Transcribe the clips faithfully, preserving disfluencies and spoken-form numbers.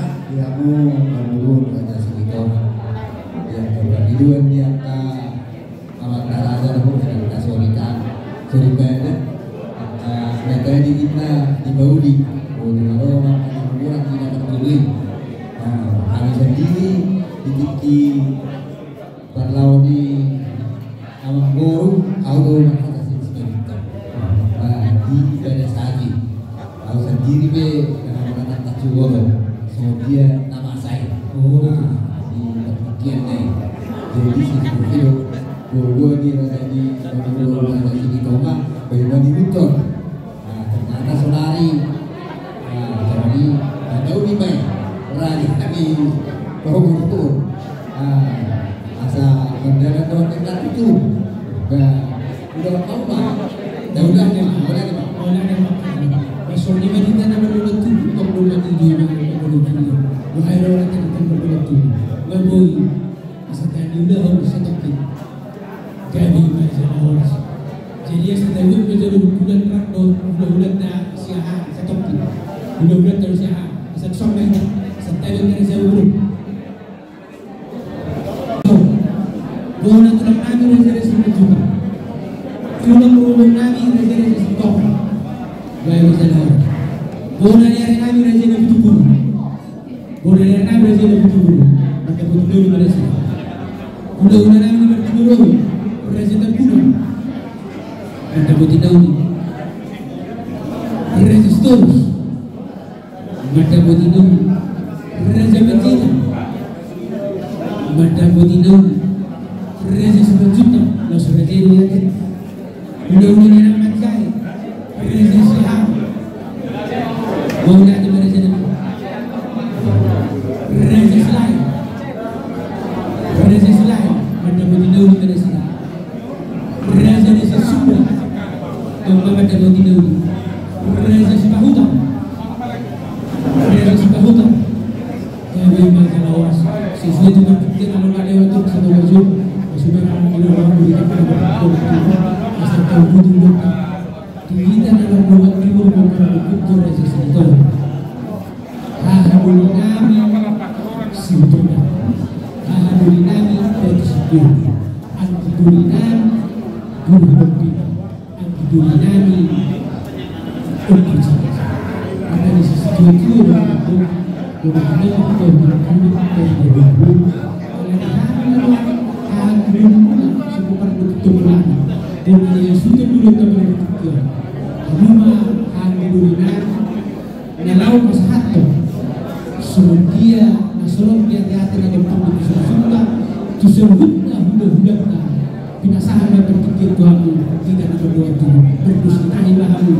Pak, di hamu, hamu, Raja Silitonga. Yang terbagiduan di angka amat na raja dohot na sorikan, sorikan, angka na tadi kita di Bauli. Oh, di Bauli, angka na murah kita berkeliling. Nah, hami sandiri di tingki parlawan ni amangboru, au do marhata sian Sitorus. Nah, di Badas Agi. Au sandiri pe, na marhata sian Sitorus. So dia nama saya. Oh. Nah, di pertikian na i. Jadi si Sitorus, gua, gua ni raja di, gua ni raja di Tonga, bagaimana di Buton. Nah, ternyata saudari, nah, jadi, nah, tahu ni, Pak, raja ni, tahu betul. Nah, asa berjalan doang dengan itu. Nah, udah tahu, Pak. Ya udah deh, Pak. Udah deh, Pak. Udah deh, Pak. Maksudnya, Pak, kita nama dulu tuh, tong dulu tuh, dia nama dulu tuh. Wahai orang yang kita dulu tuh. Nggak boleh. Asa tahe ni ulaon satokin. Gabe ma jala horas. Jadi asa tahe ni ulaon jala bulan rap do, ulaon na siahaan satokin. Ulaon na siahaan. Asa songon i. Asa tahe ni ulaon jala bulan. Bona tulang nami raja raja Simanjuntak. Tulang rorobot nami raja raja Sitohang. Gabe ma jala horas. Bona ni ari nami raja na Pitupulu. Bona ni ari nami raja na Pitupulu, mandapoti na uli ma nasida. Hulahula nami na martinodohon, raja Tampubolon, mandapoti na uli. Raja Sitorus, mandapoti na uli. Raja Panjaitan, mandapoti na uli. Raja Simanjuntak, laos raja i do i ate. Hulahula ni anak manjai. Raja Siahaan. Hulahula ni raja na. Raja Silahi. Raja Silahi. Mandapoti na uli ma nasida. Raja ni Sisumba. Tong ma mandapoti na uli. Raja Sipahutang. Raja Sipahutang. Gabe ma jala horas. Sesuai dengan pikiran Allah lewat terus satu wajib. Sesuai dengan Allah berikan kepada kita. Asal tahu betul. Di hita na mardohot timur, mardohot timur, raja Silitonga. Haha doli nami Silitonga. Haha doli nami Batu Sipir. Anggi doli nami Guru Hopi. Anggi doli nami Opi Cina. Karena di sisi dua itu ada. Bona ni nami, bona ni nami, na laho pasahathon songon dia na so ro di ateate na dohot tu susuta, tu saluhutna hulahulanta. Pinasahat ma partingkian tu hamu, hita na mardohot tu, mardos ni tahi ma hamu.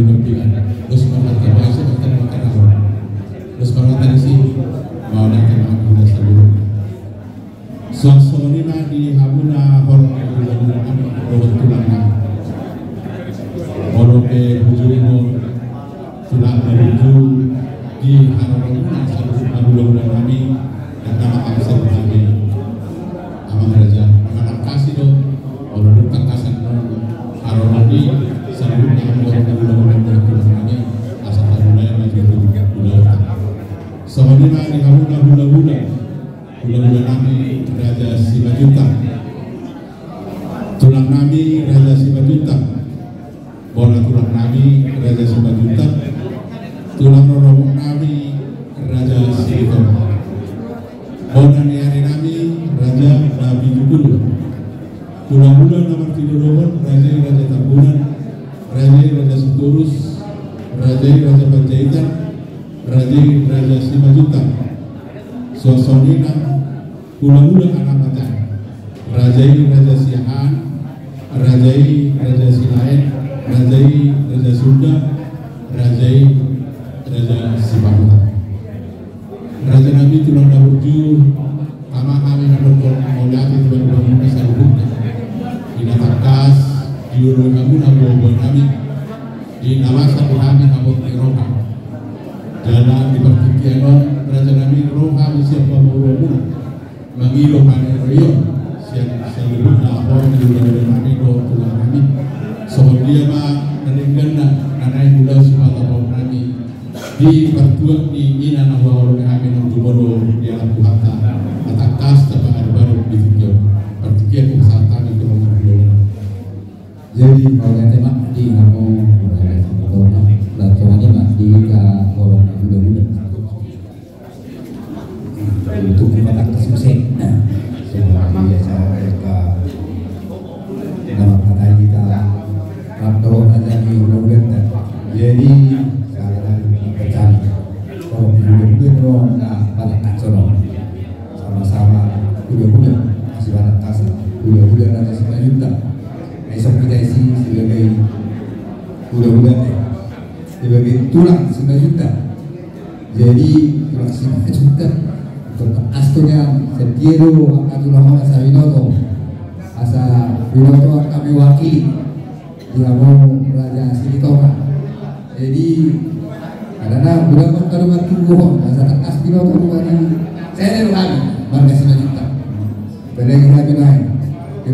Hulu Pian. Terus mana terbaik sih kita makan apa? Terus mana tadi sih mau datang aku udah sebelum. Songon i ma di hamuna horong hula-hula nami dohot tulang nami. Molo pe bujur, tulang na bujur, di haroromuna saluhutna hula-hula nami, dang na mangangse hami. Amang raja, mangatangkasi do, molo dung tangkasan on, haroro ni saluhutna horong hula-hula nami, asa tarulai ma jolo hula-hula. Songon i ma di hamuna hula-hula. Hula-hula nami Raja Simanjuntak. Tulang nami Raja Simanjuntak. Bona tulang nami Raja Simanjuntak. Tulang rorobot nami Raja Simanjuntak. Bona ni ari nami Raja Nabi Jukul. Hula-hula na martinodohon, raja i Raja Tambunan, raja i Raja Sitorus, raja i Raja Panjaitan, raja i Raja Simanjuntak. Songon i nang hula-hula anak mata. Raja i Raja Siahaan, raja i Raja Silaen, raja i Raja Sunda, raja i Raja Sipahuta. Raja nami tulang na burju, tama hami mandok mauliate tu hamuna saluhutna. Di na tangkas, dioloi hamuna boa-boa nami, di na masa di hami habot ni roha. Jala di partingkian on, raja nami, ro hami sian pamoruonmuna. Mangido pangarajoon sian saluhutna horong ni hula-hula nami dohot tulang nami. Songon dia ma na dengganna na naeng hulahulan sipata horong nami di partuat ni ina na huhaholongi hami naung jumolo dialap Tuhanta. Na tangkas tapangaribari di tingki on. Partingkian hupasahat hami tu hamu hula-hula nami. Jadi mauliate ma di hamu hula-hula sipata horong. Laos songon i ma di hita horong ni hula-hula. Untuk mata kesusahan. Seperti biasa, mereka nama kata kita, rap dohot raja ni hula-hula. Jadi sekarang kita cari. Kalau di hula-hula, nah, pada kacau. Sama-sama hula-hula, masih pada kasar. Hula-hula Raja Simanjuntak. Esok kita isi sebagai hula-hula, eh, sebagai tulang Simanjuntak. Jadi, tulang Simanjuntak, tetap astu nian, setia do angka tulangmuna sariboto. Asa binoto angka mewakili di hamu Raja Silitonga. Jadi, alana bulan mangkalu martunggu on, asa tangkas binoto rupani.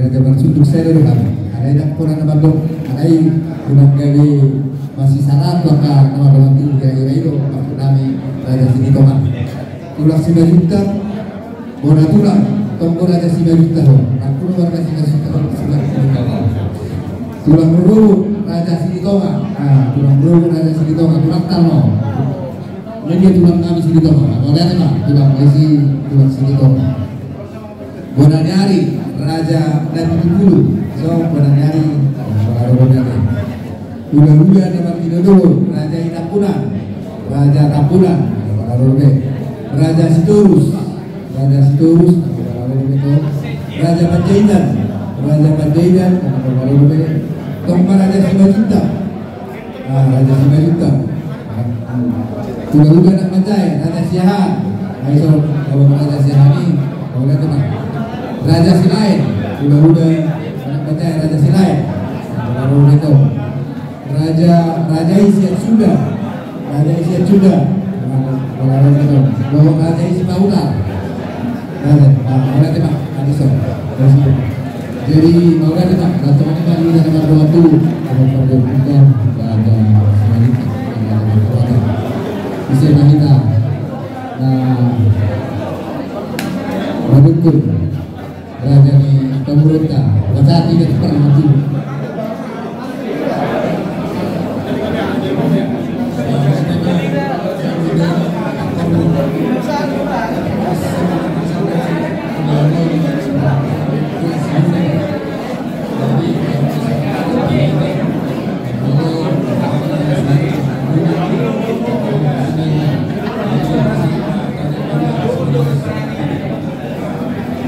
Gabar sunduk saja dulu kami. Ada yang kurang nama dong. Ada yang kurang gabe masih salah tu angka nama dong tu kira-kira itu waktu kami Raja Silitonga. Tulang Simanjuntak, bona tulang, tonggo Raja Simanjuntak ho. Aku Raja Simanjuntak ho, Simanjuntak ho. Tulang rorobot Raja Silitonga. Ah, tulang rorobot Raja Silitonga, tulang tano. Ini dia tulang kami Silitonga. Kau lihat, Pak, tulang polisi, tulang Silitonga. Bona ni ari Raja Nadi Dipulu, so bona ni ari. Hula-hula na martinodohon Raja i Tampunan, Raja Tampunan, Raja Sitorus, Raja Sitorus, Raja Panjaitan, Raja Panjaitan, tong ma Raja Simanjuntak. Ah, Raja Simanjuntak. Hula-hula na manjae, Raja Siahaan. Ai so, kalau Raja Siahaan i, kalau lihat, Pak. Raja Silaen. Hula-hula na manjae, Raja Silaen. Kalau lihat, Raja, Raja i sian Sunda. Raja i sian Sunda. Kalau lihat, Raja i Sipahutar. Jadi, mauliate ma, langsung. Jadi, mauliate ma, langsung ma di sana, Pak, doa tu. Ada perbuatan, ada selanjutnya, ada perbuatan. Bisa ma hita, nah, madukun raja ni pamoruonta, baca tidak pernah mati.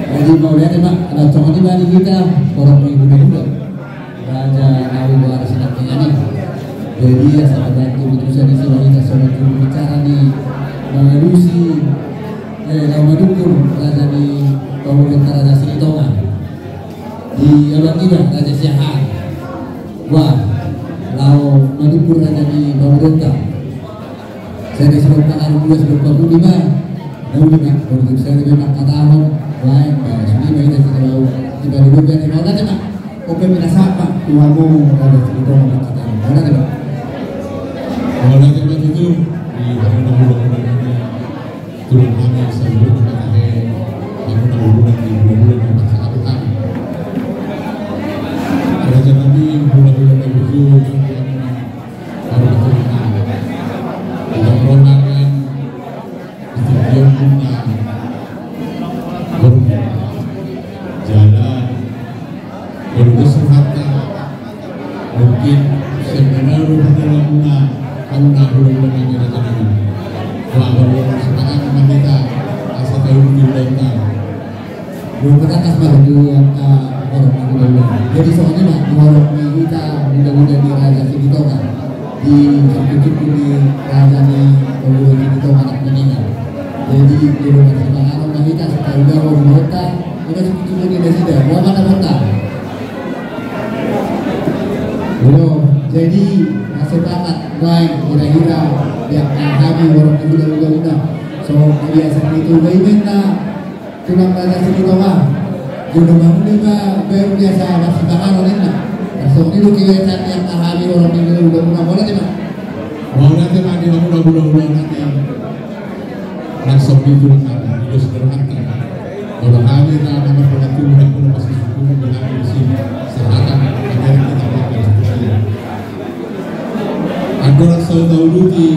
Jadi, mauliate ma, langsung ma di hita, horong ni hula-hula. Raja na hula-hula sinangkaning i. Jadi, asa baen keputusan i, songon hita songon juru bicara ni mangalusi, eh, laho madukun raja ni pamoruonta Raja Silitonga. Di abang iba Raja Siahaan. Wah, laho madukun raja ni pamoruonta. Sada sirompa arum, dua sirompa pudi ma. Dua pudi ma, untuk sada memang kata abang. Baik, baik. Sini ma hita sini mau. Tiba dulu kan, mau tanya, Pak. Oke, minasapa. Tuamu ada cerita mau kata abang. Mana ada, Pak? Kalau ada cerita itu, di mana, mana, mana, mana. Tulang hami saluhutna, mangkatai hamu na hula-hula ni hula-hula na parsahapon hami. Raja nami, hula-hula na burju, baru betul hami. Ulang rohangan di tinggi on pun na baru jala Molo dos rohanta, mungkin sian na naeng ro pardalanan muna, hamu na hula-hula nami, raja nami. Laho marsipanganon ma hita, asa tauli ulaonta. Dung patangkas ma tu angka horong ni hula-hula. Jadi songon i ma di horong ni hita hula-hula ni Raja Silitonga. Di suku-suku ni raja ni Silitonga anak ni ninna. Jadi, di rumah si Panganon na hita, si Tarudaho di Lota, di suku-suku ni nasida, Muhammad Abota. Yo, jadi, masih banget, baik, kira-kira, ya, kami orang muda-muda, so, biasa itu, baik, minta, Tulang Raja Silitonga. Jolo ma muli ma baru biasa marsipanganon ninna. Langsung i do kiwetan ni angka hami orang minggu udah muna mona tema. Mauliate ma di hamu na hula-hula nami. Langsung i tulang nami, i do sederhana. Molo hami na nama pengaturan, molo masih sukuna di hami di sini. Serahkan, kami kita makan. Andorang so tauluti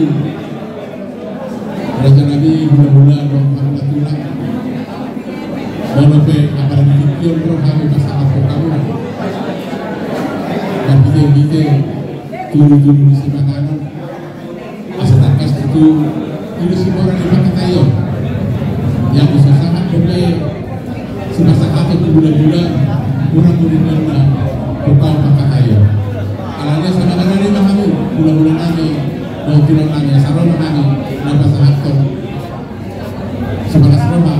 Raja nami, hula-hula, roha hami na tulang. Molo pe apala di tingki on roha hami pasahathon hamu. Marhite-hite tudu-tudu ni sipanganon. Asa tangkas tutu i do simora ni pangkataion. Yang bisa sahat dope sipasahaton tu hula-hula, hurang muli ninna, tu pau pangkataion. Alani asa mangarani ma hami, hula-hula nami, dohot tulang nami, asa ro ma hami na pasahathon sipalas roha,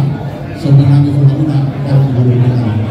somba nami tu hamuna, para hula-hula nami.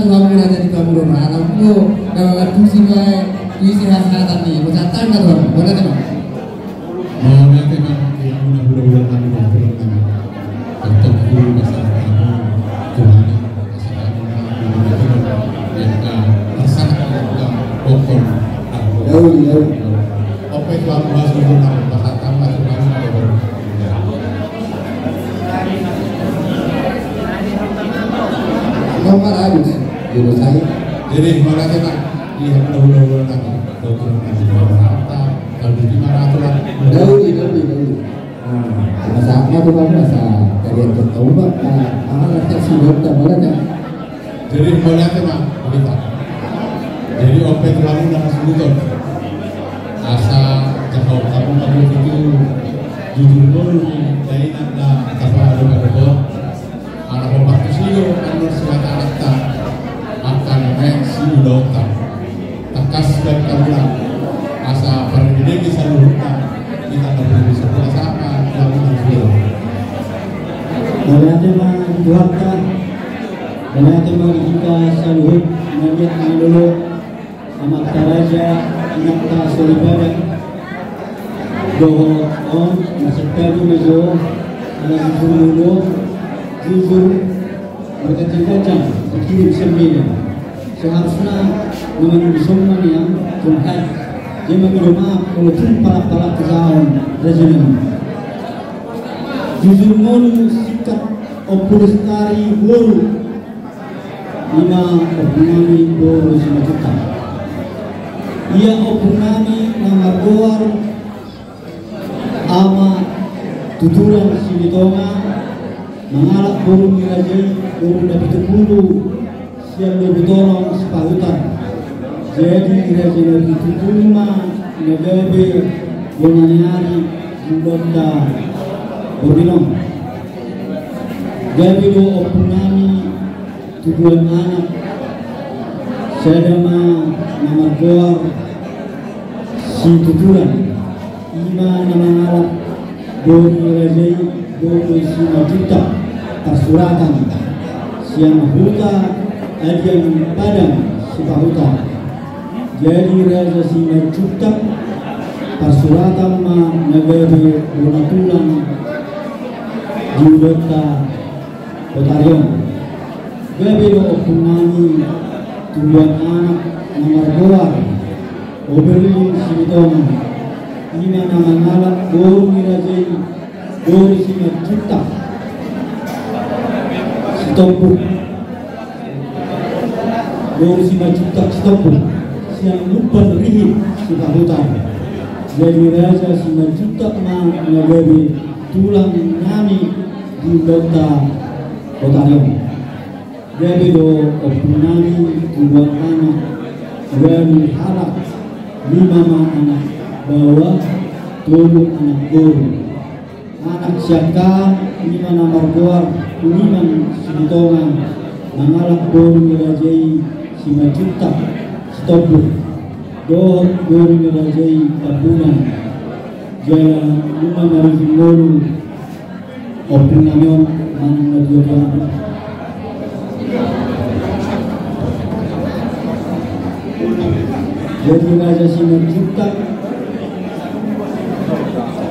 tu hamu raja di hamu do ma, ala molo na mangantusi ma, tu isi hata-hata ni, pasahat hami ma tu hamu. Mauliate ma. Mauliate ma di hamuna hulahula nami, dohot tulang nami. Tongtong tu pasahat hamu, Tuhan. Pasahat hamu ma, mauliate ma. Yang ka, pasahat hamu ma, pokon. Daun, daun. Ope tu hamu ma suhut nami, pasahat hamu ma, Tuhan. Nomor habis. Jadi, mauliate ma. Iya, hulahula nami. Dokter nami, mauliate. Kalau di mana aturan? Daun, daun, daun. Nah, pasahat ma tu hamu asa kalian tertawa, ah, ah, asa si dokter, mauliate. Jadi, mauliate ma, mauliate. Jadi, ope tu hamu na hasuhuton. Asa, jangkau kampung kampung itu, jujur dulu ni, dainang na, apa, ada pada. Ala hombar tusi do annon sihataan ta, angka na naeng siulaonta. Tangkas baen hamu ma, asa parende-ende saluhutna, hita na boi bisa puasa, angka na boi bisa. Mauliate ma di Tuhanta, mauliate ma di hita saluhut, na liat na lolo. Amanta raja, inanta soripada. Dohot on, na sentadu na jo, ala jujur molo, jujur, berkacang-kacang, dikirim sendiri. Seharusnya, memang di semua yang curhat. Dia meminta maaf, kalau pun palak-palak kejahatanna, raja nami. Jujur molo, sikat, Ompu Lestari, boru. Ima ompunami boru Simanjuntak. Ia ompunami na margoar Ama Tutulan Silitonga, mangalap boru ni raja i, boru na pitu pulu sian Lobi Tolong Sipahutar. Jadi di raja na pitu pulu ma na gabe bona ni ari di ulaonta borngin on. Gabe do ompunami tubuan anak, sada ma na margoar Situtulan, ima na mangalap boru ni raja i, boru Simanjuntak, parsuratan sian huta Adian Padang Sipahutar. Jadi raja Simanjuntak, parsuratan ma na gabe bona tulang di ulaonta Botarion. Gabe do ompunami tubuan anak na margoar Oberlin Silitonga, ima na mangalap boru ni raja i, boru Simanjuntak Sitompul. Boru Simanjuntak Sitompul sian Lumban Rihit Sipahutar. Jadi raja Simanjuntak ma na gabe tulang nami di ulaonta Botarion. Gabe do ompunami tubuan anak, gabe halak Lima ma anak baoa, tolu anak boru. Anak siangkangan i ma na margoar Uniman Silitonga, mangalap boru ni raja i Simanjuntak Sitombuk, dohot boru ni raja i Tambunan. Jala nunga marujung ngolu ompung nami on manang na dua boru. Jadi raja Simanjuntak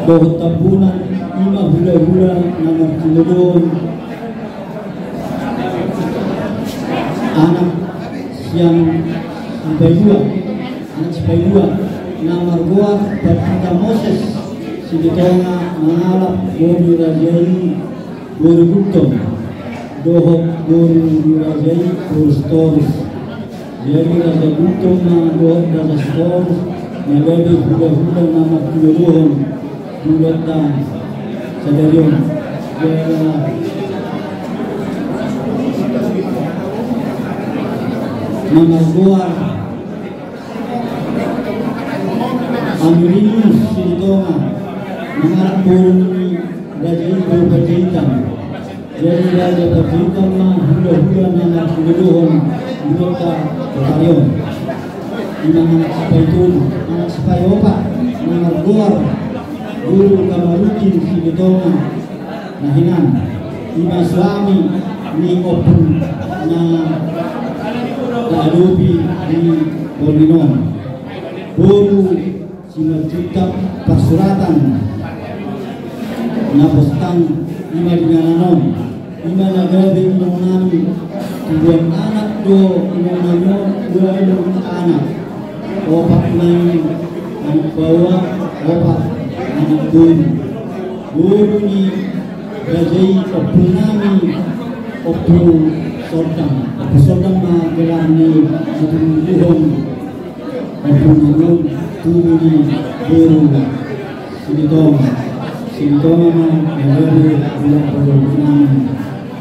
dohot Tambunan i ma hulahula na martinodohon anak sian sipaidua, anak sipaidua na margoar Pandita Moses Silitonga, mangalap boru ni raja i boru Gultom, dohot boru ni raja i boru Sitorus. Jadi raja Gultom ma dohot raja Sitorus na gabe hulahula na martinodohon di ulaonta sadari on. Jala na margoar Anulinus Silitonga, mangalap boru ni raja i boru Panjaitan. Jadi raja Panjaitan ma hulahula na martinodohon di ulaonta sadari on. I ma anak sipaitolu. Anak sipaiopat na margoar Guru Kamarudin Silitonga, na hinan, i ma suami ni ompung na taadopi di borngin on. Boru Simanjuntak Parsuratan, na postang i ma di inganan on. I ma na gabe inong nami. Tubuan anak do inong nami on, ualu anak. Opat ma i anak baoa, opat anak boru. Boru ni raja i ompung nami, Ompu Sordang. Ompu Sordang ma gelar ni na tumungkuon. Ompu nami on tubu ni boru Silitonga. Silitonga ma na gabe tulang boru nami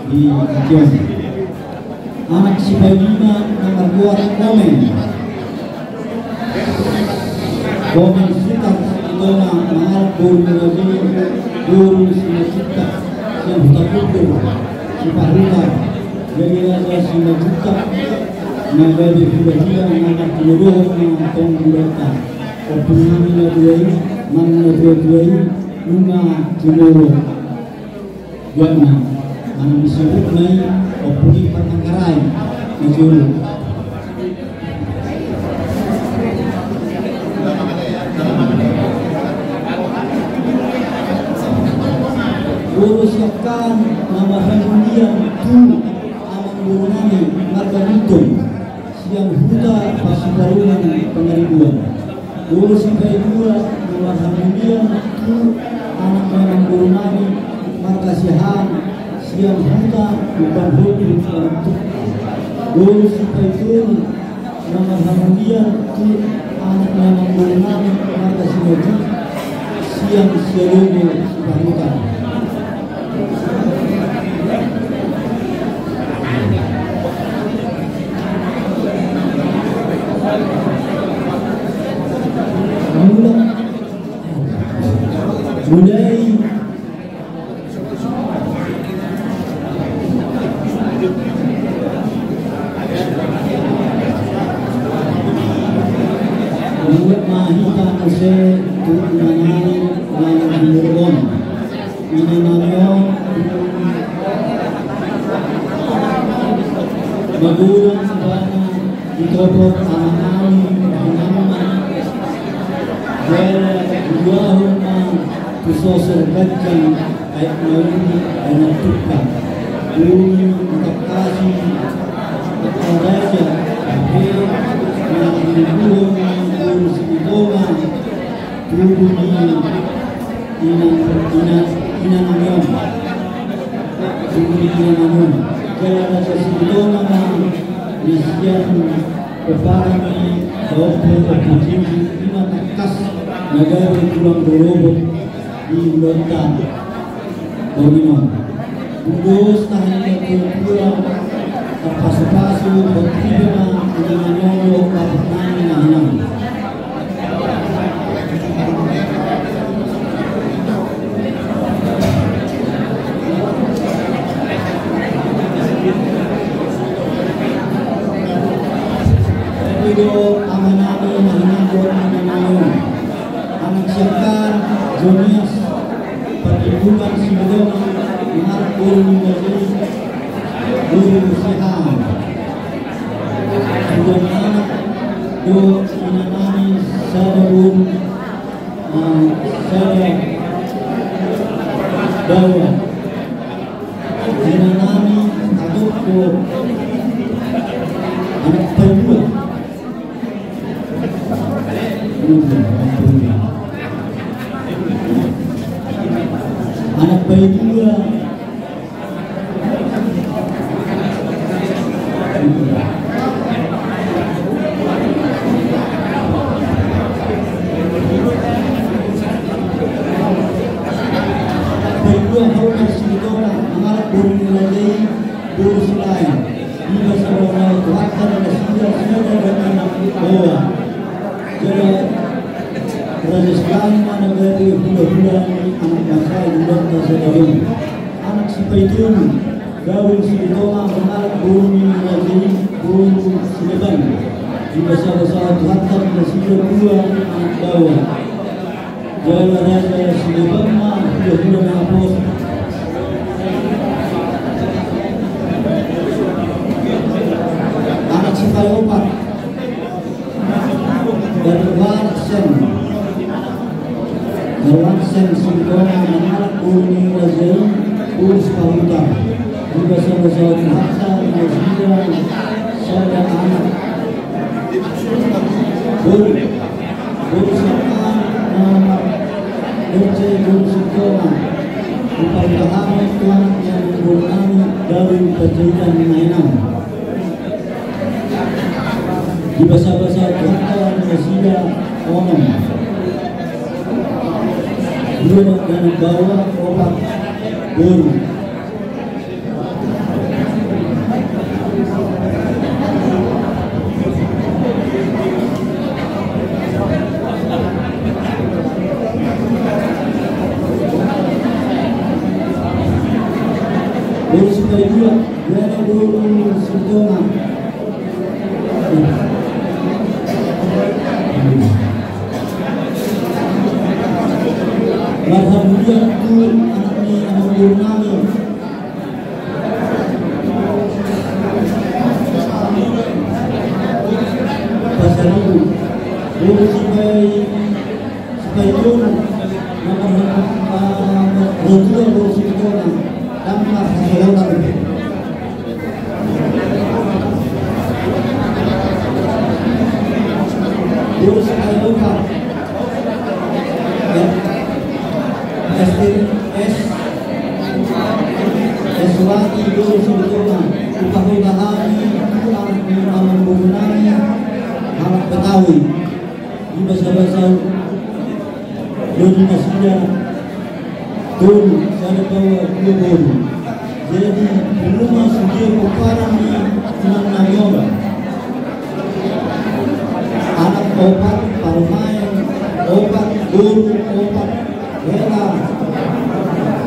di tingki on. Anak sipailima na margoar Komeng. Komeng Sitar Silitonga, mangalap boru ni raja i boru Simanjuntak sian Huta Kutur, Sipahutar. Jadi raja Simanjuntak na gabe hulahula na martinodohon ma tong di ulaonta. Ompung nami na dua i, manang na dua-dua i, nunga jumolo. Buatna, manang disebut ma i Ompu ni Parmanggarai na jolo. Boru siangkangan na marhamulian tu amangboru nami marga Gultom sian Huta Pasuparungan Pangaribuan. Boru sipaidua na marhamulian tu anak ni amangboru nami marga Siahaan sian Huta Lumban Hobun Panuntukan. Boru sipaitolu na marhamulian tu anak ni amangboru nami marga Simanjuntak sian Sialogo Sipahutar. Mulai, mulai. Mulai ma hita muse tu inanami na di Murgon. Inanami on magodang ibana ditopot amanami, inanami. Jala dibuahon ma tu sosor ganjang aek mauli aek na tungka. Dung ditangkasi angka raja, ate na dibuhon ni boru Silitonga. Tubu ni inang, inang, inanami on. Tubu ni inanami on. Jala raja Silitonga ma na sian pomparan ni Ompu, Ompu Jinji, i ma tangkas na gabe tulang rorobot di ulaonta borngin on. Dung dos tahi na tua-tua, tarpasu-pasu, hot riba ma inanami on dohot bapak nami na hinan. Amanami na hinang dohot inanami, anak siangkangan Jonias Parlindungan Silitonga, mangalap boru ni raja i, boru Siahaan. Sude anak dohot inanami, sada boru, ah, sada baoa. Inanami, anak do, anak paidua. Anak paidua. Paidua hauma Silitonga, mangalap boru ni raja i, boru Silaen. Di bagasan Tuhanta, nasida sada anak baoa. Jala Raja Silaen ma na gabe hulahula ni anak bangsa i, hulahula sada i. Anak sipaitolu, Gabung Silitonga, mangalap boru ni raja i, boru Sileban. Di bagasan Tuhanta, nasida dua anak baoa. Jala Raja Sileban ma hulahula na pos. Anak sipaopat, Darwansen. Darwansen Silitonga, mangalap boru ni raja i, boru Sipahutar. Di bagasan Tuhanta, nasida sada anak. Boru, boru Siahaan, nama Dorce, boru Silitonga. Dipahulahon tu anak ni amangborunami, Gabung Panjaitan, na inang. Di bagasan Tuhanta, nasida onom. Dua anak baoa, opat boru. Boru sipaidua, dua anak boru Silitonga. Marhamulian tu anak ni amangborunami. Pasaribu. Boru sipai-, sipaitolu. Nomor, ah, nomor dua boru Silitonga. Damang hasolotan. Boru sipaopat. Ya. S T S. S W A T I boru Silitonga. Dipahulahon tu anak ni amangborunami, anak Betawi. Di bagasan Doli nasida tolu, sada baoa, dua boru. Jadi, dua ma sude pomparan ni inanami on. Anak opat, parumaen opat, boru opat, hela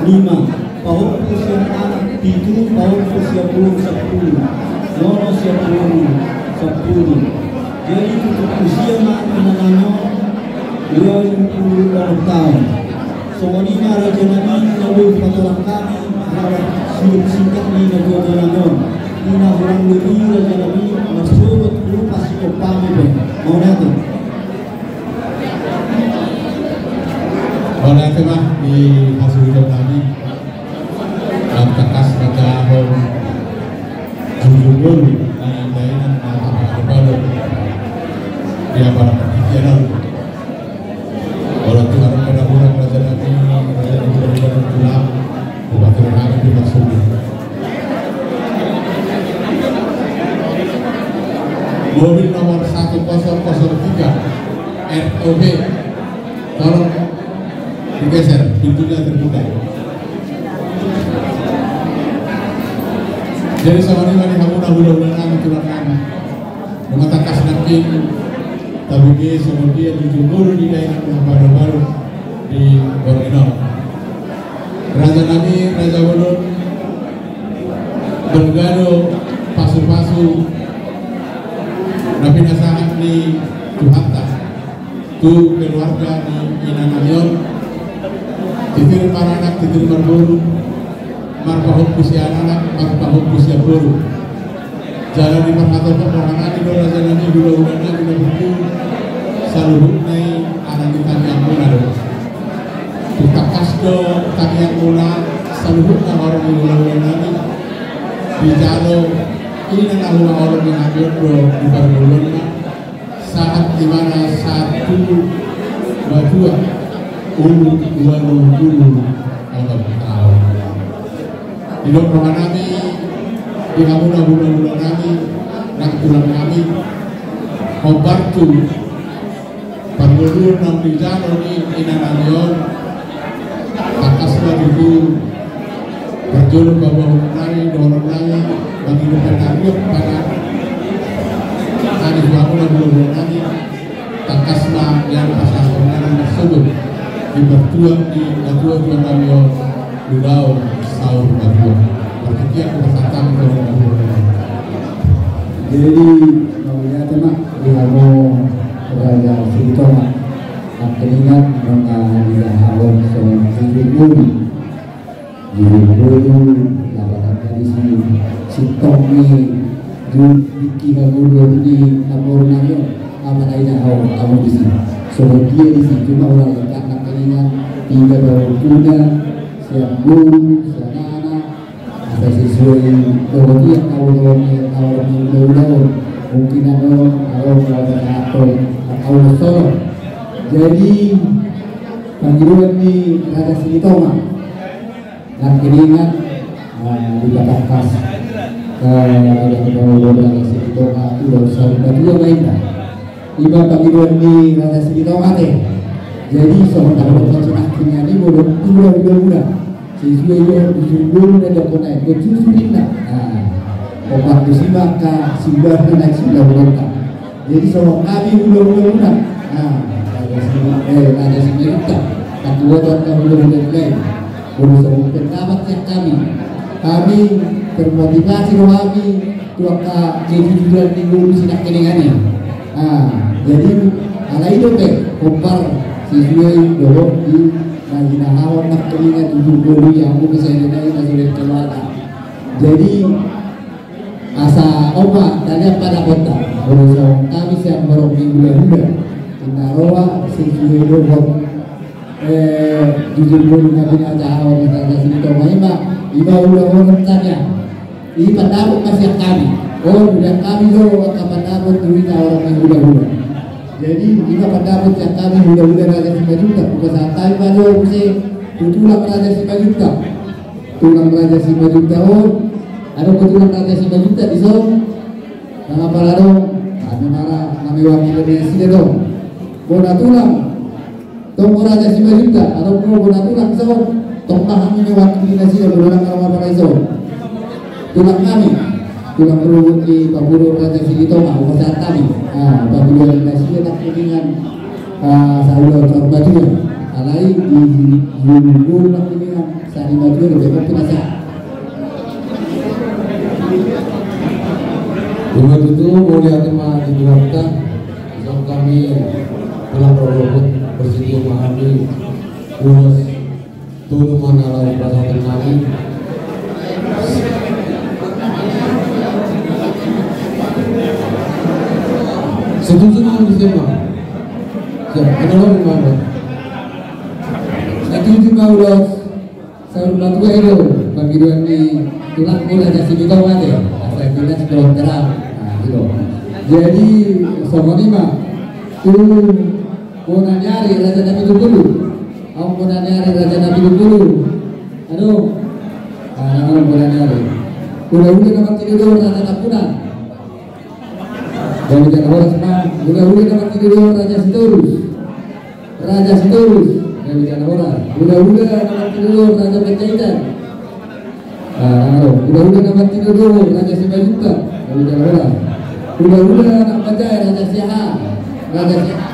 lima. Pahompu sian anak pitu, pahompu sian boru sampulu, nono sian boru sampulu. Jadi tutup usia ma inanami on dua pulu onom taon. Songon i ma rajanami na boi patolak hami, halak singkat ni na tuatua nami on. Di na hurang lobi rajanami, marsogot tu pasikophon nami pe. Mauliate. Mauliate ma di hasuhuton nami. Tangkas ma taon jujur boru di dainang na tapakalebalo di apala partingkian on. Olo tu harap pada bulan raja nami, raja nami, raja nami, tulang, bupati nami di Marsudi. Mobil nomor satu kosong kosong tiga, R O B. Tolong digeser, pintunya terbuka. Jadi songon i ma di hamuna hulahula nami, tulang nami. Nunga tangkas nangkin tabege songon dia jujur boru di dainang na baru-baru di borngin on. Raja nami, raja bolon, balga do pasupasu na pinasahat Ni Tuhanta tu keluarga ni inanami on, titir maranak, titir marboru, marpahompu siananak, marpahompu siamboru. Jala diparhatop rohanami do rajanami, hulahulanami na burju, saluhutna i anak ni tangiangmuna do. Tung tangkas do tangiangmuna saluhutna, horong ni hulahulanami. Dijalo ina na hula horong ni hami on do di parngoluonna. Sahat di mana sahat tu matua, umur dua puluh onom taon. Didok rohanami di hamuna hulahulanami, nang tulangnami, hombar tu parngoluon naung dijalo ni inanami on. Tangkas ma tutu parjolo paboahon nami dohonon nami, mangido panaruak pada nami tu hamuna hulahulanami. Tangkas ma nian pasahaton nami marsogot di partuat ni natuatua nami on, ulaon saur matua. Partingkian pasahat nami tu hamuna hulahulanami. Jadi mauliate ma di hamu Raja Silitonga. Nangkiningan nunga dihahaon songon jujur ngolu. Jujur ngolu, lapatanna disi sintong ni jujur tingki ngolu ni namboru nami on. Apa na dihahaon hamu disi? Songon dia disi, cuma ulaon lengkap nangkiningan, tinggal baru tuna, siamboru, sianana, asa sesuai dohot ia hamu dohot ni hamu ni ulaon. Mungkin adong adong dohot dohot hamu dohot. Jadi pangidoan ni Raja Silitonga nangkiningan, ah, dipatangkas, eh, Raja Silitonga tu dohot saur matua ma inna. Ima pangidoan ni Raja Silitonga ate. Jadi songon na hudok nangkiningan i, molo tung hulahulamuna sesuai dohot jujur ngolu na didokkon i, jujur inna. Nah, opat tusi ma angka simbahna na simbah hudok. Jadi songon hami hulahulamuna, nah, Raja Si, eh, Raja Simanjuntak, patuotan angka hulahula i. Molo songon pendapat sian hami, hami termotivasi do hami tu angka kejujuran ni ngolu si nangkiningan i. Ah, jadi alai dope hombar sesuai dohot di na hinahaon nangkiningan jujur ngolu i, hamu kesahiran i na sudah keluarga. Jadi asa on ma talian pandapotta, molo songon hami sian horong ni hulahula, inna roha sesuai dohot Eh, jujur ngolu na binajahaon ni Raja Silitonga ima, ima ulaon tanya. I pandapot ma sian hami. O, bulan hami do angka pandapot tu ina orang ni hulahula. Jadi ima pandapot sian hami hulahula Raja Simanjuntak. Buka santai ma do muse tu tulang Raja Simanjuntak. Tulang Raja Simanjuntak on. Adong do tulang Raja Simanjuntak dison. Nangapa adong? Hami ma ra na mewakili nasida do. Bona tulang. Tong do Raja Simanjuntak, adong do bona tulang dison. Tong ma hami mewakili nasida, molo nangapa na dison. Tulang hami, tulang ruhut ni pamudo Raja Silitonga, upasahat hami. Ah, pamudoan ni nasida nangkiningan, ah, saulaon saur matua. Alai di, di, di, di, nangkiningan. Sari matua do bebek pinasahat. Ima tutu, mauliate ma di Tuhanta. Songon hami tulang rorobot, bersedia ma hami ulos tolu ma na laho pasahaton nami. Setuju ma hami, siap ma. Siap, ada lagi ma. Setuju ma ulos. Saur matua i do pangidoan ni tulangku Raja Silitonga ate. Asa jelas do terang. Nah, i do. Jadi songon i ma tu bona ni ari Raja Napitupulu. Au bona ni ari Raja Napitupulu. Adong. Ah, adong bona ni ari. Hulahula na martinodohon Raja Tampunan. Gabe jala horas ma. Hulahula na martinodohon Raja Sitorus. Raja Sitorus, gabe jala horas. Hulahula na martinodohon Raja Panjaitan. Ah, nang adong. Hulahula na martinodohon Raja Simanjuntak, gabe jala horas. Hulahula na manjae Raja Siahaan. Raja Siahaan.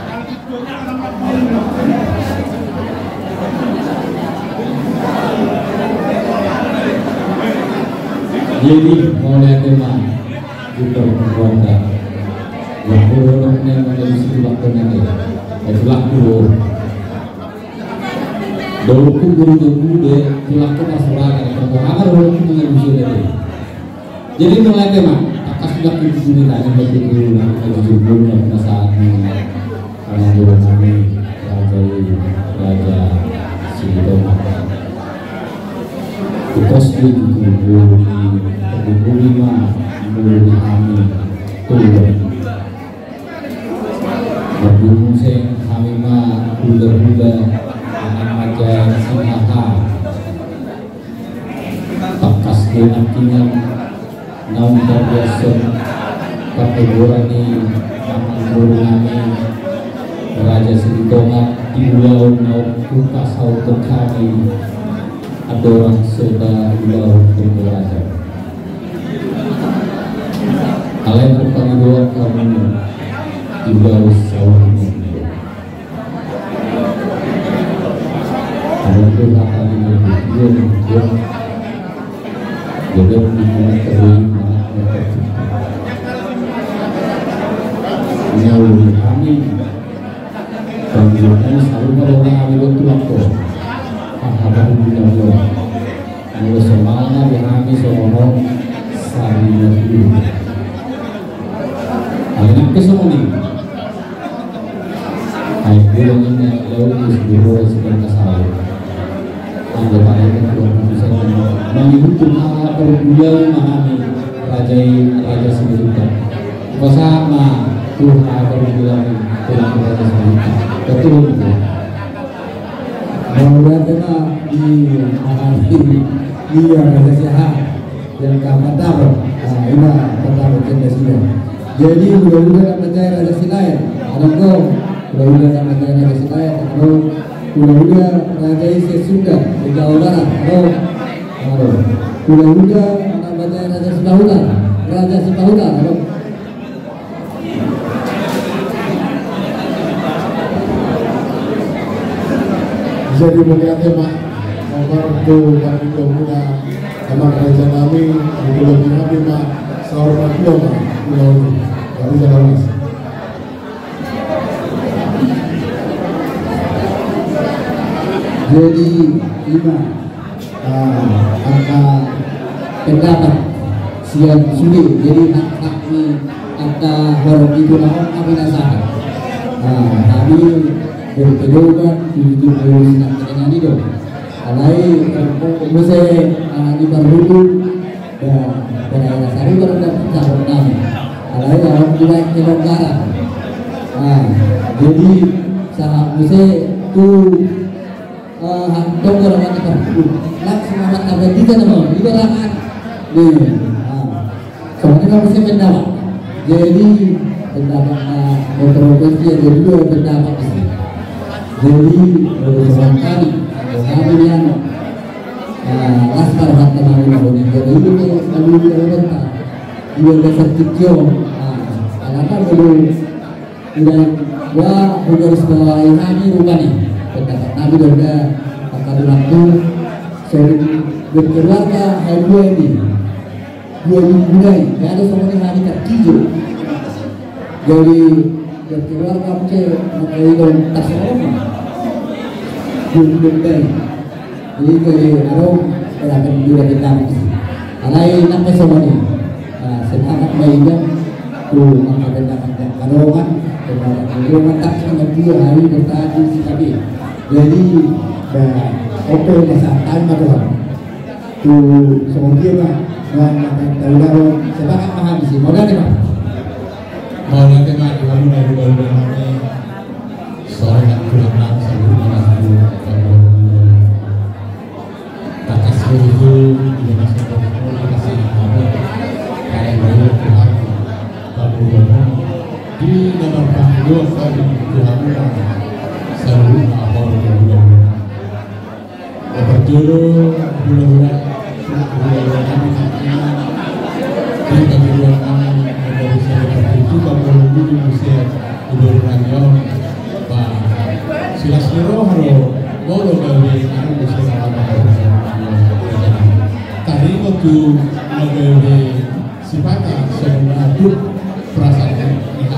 Jadi mauliate ma. Kita berkeluarga. Lagu orang yang mengalusi tulak penyanyi. Eh, tulak dulu. Dolokku guru jabu de, tulakku pasuruan, eh, tongko hamar dolokku mengalusi de. Jadi mulai tema, akas tulak di sini tadi, begitu, nah, kita jujur dulu, nah, perasaan ini. Karena guru kami, Raja, Raja Silitonga. Tukos di guru, guru, guru lima, guru di kami, tuh. Marpungu muse hami ma hulahula, anak raja Sinaga. Tangkas do nangkiningan naung tarbiasa partoboran ni amangboru nami Raja Silitonga di ulaon naung hupasaut hami andorang so taulahon tu raja. Alai marpangidoan hamu di ulaon saur matua. Alai tu hata ni matua, matua. Jadi, di mana terjadi, mana terjadi. Ini ulun kami. Panggilan saluhut ma roha nami dohot tulangku. Aha baru bilang lo. Molo so mangan di hami songon on sari na dulu. Alai nang pe songon i. Ai bilang ini lalu di sebuah sebuah kasar. Anggo pada itu Tuhan bisa mangihutum hal perbulan ma hami. Raja i, Raja Simanjuntak. Pasahat ma tu hami parguruan, tu hami Raja Simanjuntak. Betul, betul. Mauliate ma di, di, di Raja Siaha. Yang keempat dapat. Nah, ini dapat yang sudah. Jadi, mudah-mudahan dapat Raja Silaen. Ada kau. Mudah-mudahan dapat Raja Silaen. Ada. Hulahula Raja i Sunda, di Jawa Barat, ro. Ro. Hulahula anak bajang Raja Sipahutar, Raja Sipahutar, ro. Jadi mauliate ma, nomor tu panitia muda, amang raja nami, di pulau nami ma, saur matua ma, pulau ini. Dari Jawa Barat. Jadi, ima, ah, angka pendapat sian sude, jadi hak-hak ni angka horong itu na on kami na sahat. Ah, kami berpedoman, tujuh puluh sinan dengan itu. Alai, muse, ah, di Barbutu, Ya, pada era sari baru dapat calon nami. Alai, ya, mulai kelonggaran. Nah, jadi, sahat muse tu, eh, hantong orang mati terpukul. Langsung amat abad tiga nama, tiga tangan. Nih, nah. Soalnya kamu sih pendapat. Jadi, pendapat, eh, kontroversi ada dua pendapat di sini. Jadi, menurut kami, kami yang Ah, las ma rohanta mangulahon i, jadi itu pe, lalu dia berta. Dia dasar tikio. Ah, alana molo udah, wah, udah harus bawa hami rupani. Pendapat nami udah, udah, maka dibantu. Sorry, berkeluarga, hai dua ini. Dua minggu nai, nggak ada sama dengan hari tertidur. Jadi, berkeluarga mungkin, maka itu tas orang. Dua minggu nai. Jadi, jadi, aro, berapa minggu lagi tamu. Alai, nak ke sama ni. Nah, sepakat baik kan? Tuh, maka benda-benda kadongan, benda-benda kadongan, tak sama dia hari bertadi sekali. Jadi, nah, oke, masa time, Tuhan. Tu songon dia ma, nuaeng na taulahon, sepakat ma hami, si mauliate ma. Mauliate ma di hamu na hulahula nami. Sore nang tulang nang saluhut ma tu. Tangkas ma tutu, di masa tadi, kasih nama. Kaya bayu Tuhan, pamuliamu. Di nomor panggilan kami tu hamu na saluhut ma horong hulahula. Parjolo, hulahula, hulahula nami, nangkiningan. Di parjolo nami, ada bisa parjolo, molo budi muse, hulahula nami on. Ba, silas ni roha do, molo gabe, anu muse, ala maka bisa, taringot tu, gabe, sipata, songon na tuk, perasaan, iha,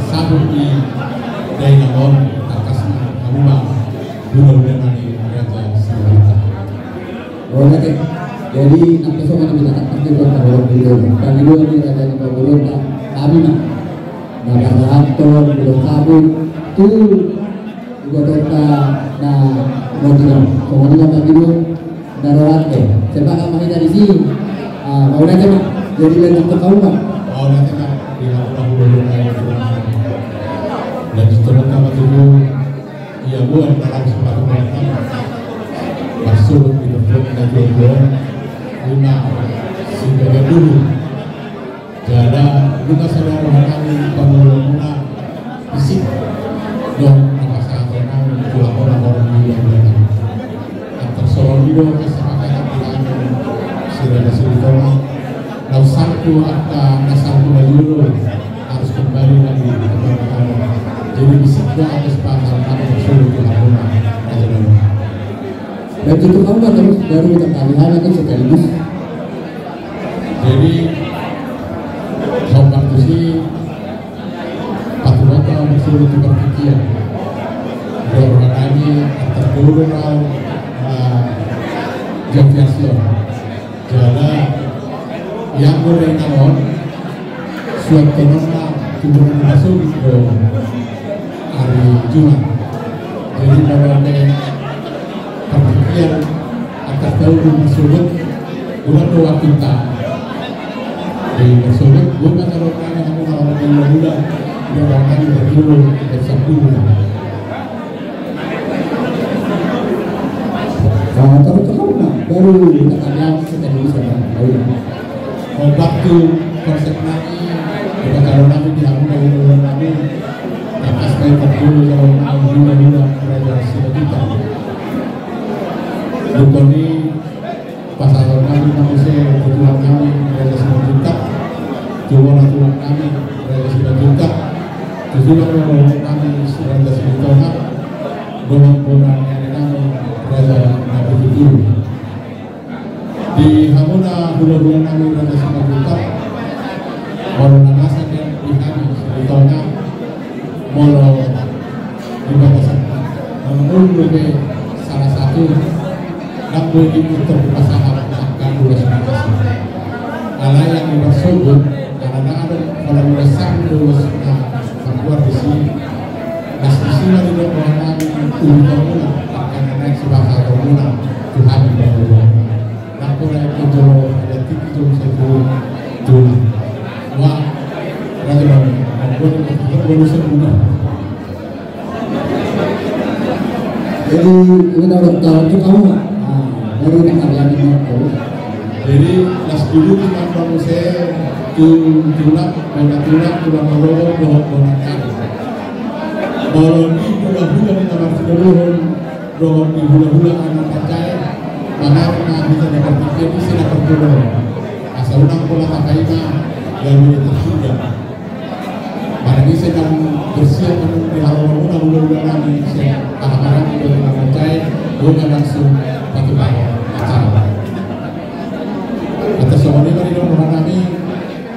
sabut ni dainang on, tangkasna hamu ma hulahula nami Raja Simanjuntak. Oke, jadi nang pe songon i, kita akan pakai buat orang dulu. Kami dulu ni raja ni pangurus, kami mah. Nah, kata Anton, belum kabut, tu Ibotota na moti na songon i ma panggido na rohante. Sepakat ma hita disi. Ah, mauliate ma. Jadi lanjut tu hamu ma. Mauliate ma. Di hamu na hulahula nami. Lanjut tu hamu ma tu. Ia buat dalam sepatu mereka. Masuk di depan dan jual-jual. Lima. Sehingga dulu. Jala nunga sada roha nami pangoloan muna, fisik, dohot na pasahaton nami tu hamuna horong ni hulahula nami. Antar songon i do kesepakatan di hami si Raja Silitonga, na salpu angka na salpu na jolo harus kembali lagi kepada kami. Jadi fisik do angka kesepakatan nami tu hamuna, Raja Dano. Dan tutup hamuna terus baru kita kami hana kan sekaligus. Jadi, sobat tusi, patuh bata bersuruh tu partingkian. Dohot roha nami, antar dulu rau, ah, Joviasio. Jala, yang boleh naon, suat kenapa, tubuh masuk, Ari Jumat. Jadi, molo pe partingkian angka tahu masuk, bulan dua waktu ta. Di masuk, bulan kalau kami, kamu kalau di bulan, dia bakal di bulan, di sabtu. Nah, terus terus, nah, baru kita kalian sudah bisa, nah, baru. Obat tu konsep nami, obat kalau nami di hamu, kalau nami, atas baik betul, kalau nami, gula-gula, Raja Simanjuntak. Bukan ni, pasahaton nami, nami se, ketua nami, Raja Simanjuntak. Cuma tulang nami, Raja Simanjuntak. Tujuan nami, Raja Silitonga. Dohot bona nami, Raja Nabi Tujuh. Di hamuna hulahula nami Raja Simanjuntak, molo na masa di hami Silitonga, molo di bagasan, molo be salah satu, nang boi di putar di pasahat, nang ganggu las manasa. Dalam dasar dua belas na terbuat di sini. Nas di sini di dua orang urutan muna, akan naik sebagai muna Tuhan di bawah. Lapor aja ke Jolo, ada titik Jolo satu Jolo. Wah, raja baru. Aku ada satu Jolo semua. Jadi, ini udah tahu tu kamu, Pak? Nah, baru kita kalian ini, Pak. Jadi, las dulu di mana saya tu tulak, bona tulak, tulang Moro, dohot bona kari. Molo di hula-hula di nama Sidolohon, dohot di hula-hula anak pacai, mana pernah bisa dapat tiket di sini pertulungan. Asa unang pola kata ima, lalu kita sudah. Barang ise na bersiap di haroromuna hula-hula nami, siap anak-anak di dalam pacai, guna langsung pakai pakai acara. Atas nama ini, mari dong, orang nami,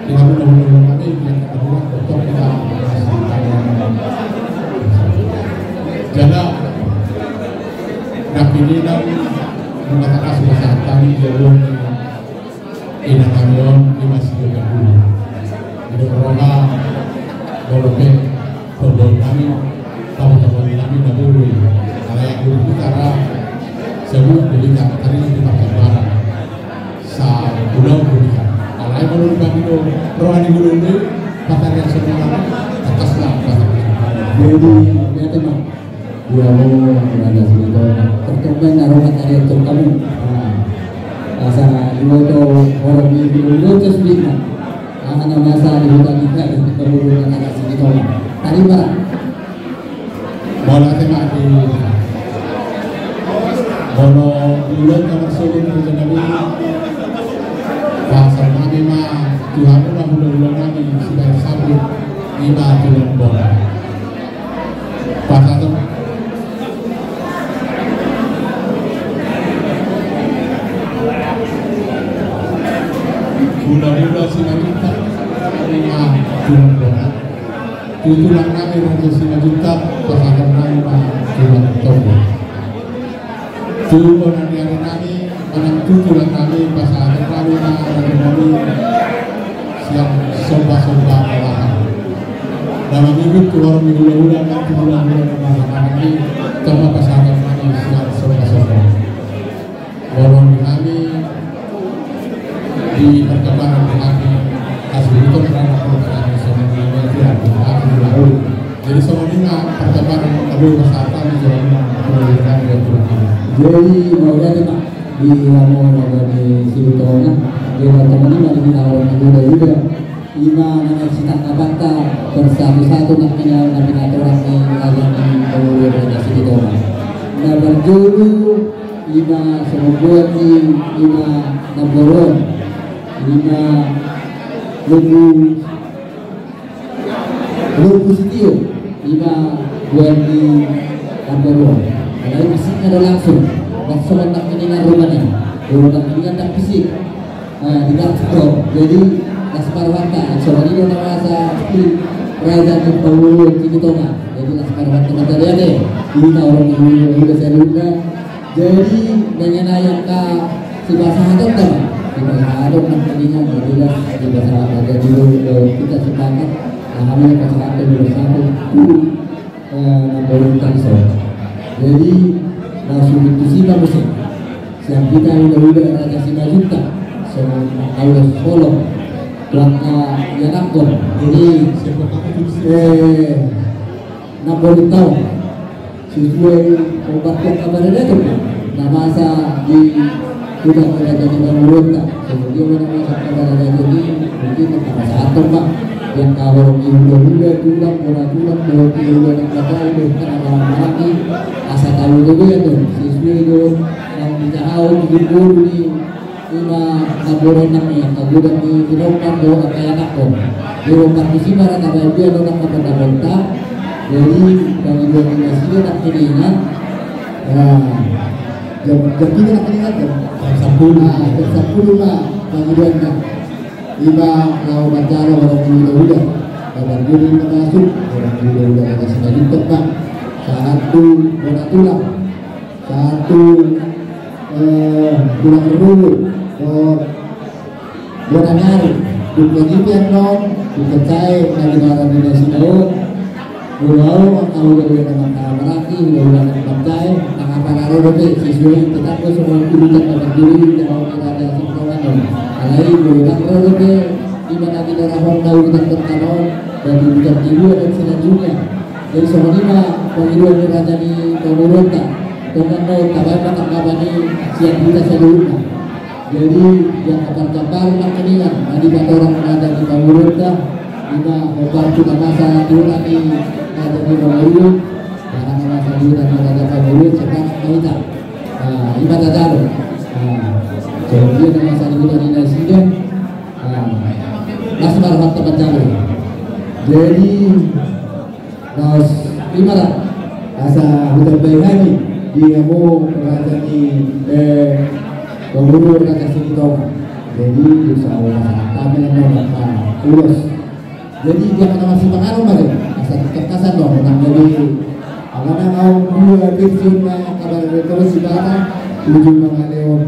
di haroromuna hula-hula nami, yang kedua, untuk kita masih tanya. Jala, nak ini dan mengatakan sudah saat kami, dia belum Inang nami on, ima si Joga Guru. Di Roma, Bolope, Tondol nami, Tabo-tabo nami, Nabului. Alai guru kita ra, sebut guru kita, tadi nanti pakai barang. Sa pulau guru kita. Alai kalau dibagi do, roha di guru ini, patarian semua, atas lah, patarian. Jadi, ya, teman. Ia mo, raja Sidolohon. Pertemuan na roha tarian tu kamu. Nah. Asa diboto orang di Indonesia sendiri. Aha na masa di hutan kita di Sidolohon, raja Sidolohon. Tarima. Bola tema di. Bola di ulang kamar sebut raja nami. Bahasa nami ma, Tuhan ma hula-hula nami, sudah sabut, ima tulang bola. Pasahaton. Hula-hula Simanjuntak, ima tulang bola. Tu tulang nami raja Simanjuntak, pasahaton nami ma tulang tonggo. Tu bona ni ari nami, manang tu tulang nami, pasahaton nami ma raja nami sian somba-somba olahan. Na mangihut tu horong ni hula-hula, nang tu hula-hula na marhahamaranggi, tong ma pasahaton nami sian somba-somba. Horong ni nami, di perkembangan ni nami, kasih itu karena kalau kami sama dengan dia, dia, dia, dia. Jadi, songon i ma partambaran na boi pasahaton di jalan na boi. Jadi, mauliate ma di hamu raja ni Sibutonga. Jadi, partambaran na di hula-hula. Ima na sitangkapanta persatu-satu na pina-, na pinatorang ni raja ni Sibutonga. Na parjolo ima songon buat ni ima na boron. Ima lobu Lobu Sitio, ima buat ni Ambarua. Alai fisikna do langsung, langsung nangkiningan rumahna. Kalau nangkiningan ndak fisik. Nah, di langsung do. Jadi, las ma rohanta, songon i do na masa di raja ni Paulu Sibutonga. Jadi, las ma rohanta, mauliate. Di taon ini, udah saya lupa. Jadi, mengenai angka sipasahaton kan? Sipasahaton kan tadinya, jadi lah, sipasahaton. Jadi, eh, kita sepakat, nah, namanya pasahaton dulu satu, eh, na boleh kita bisa. Jadi, langsung itu sih, Pak Musa. Siap kita udah-udah raja Simanjuntak. Sama Paulus Solo. Tuangka ya nakon. Jadi, eh, na boleh tahu. Sesuai obat yang kabar itu, na masa di udah kerajaan di Bangurut, tak? Seperti mana masa kabar kerajaan ini, mungkin kita masa atur, Pak. Yang kabar di udah-udah, tulang, bola tulang, bola tulang, yang kata udah, karena malam-malam ini, asa tahu juga ya tuh, sesuai itu, yang kita tahu, di guru di Ima na boru nami, angka godang ni pinompar do angka ianakkon. Di boru partusi ma rata baen dia do angka bonta-bonta. Jadi, pangidoan ni nasida nangkiningan. Nah, jam, jam tiga nangkiningan, jam? Jam sepuluh. Nah, jam sepuluh ma pangidoanna. Ima laho manjalo horong ni hula-hula. Kabar dulu na masuk, horong ni hula-hula na sina jutok ma. Satu, bona tulang. Satu, eh, tulang ruru, eh, bona ni ari. Dung pe annon, dung pe sae na di marani na sinao. Molo au angka hulahula na mangkamaraki, hulahula na manjae, mangapararo dope sesuai tetap do songon urutan na mandiri, jama urutan na singkong annon. Alai molo ndang ro dope, ima na ginorahon na urutan pertama on, berarti urutan kedua dan selanjutnya. Jadi songon i ma pangidoan ni raja ni pamoruonta. Tongon do tabaen ma tanggapan i sian hita saluhutna. Jadi di angka parjambaran nangkiningan na dipatorang raja ni pamoruonta, ima hombar tu na masa di huta ni raja ni pamoruon, na masa di huta ni raja pamoruon, sepakat ma hita. Ima tajalo. Jadi na masa di huta ni nasida, las ma rohanta manjalo. Jadi laos ima ra asa hutambai hami di hamu raja ni, eh, pamoruon raja Silitonga. Jadi insya Allah kami na mangkatai ulos. Jadi jangan nama si pangano mari asa tetap kasan dong. Jadi alana au dua versi na kabar terus si bata ujung mangaleon.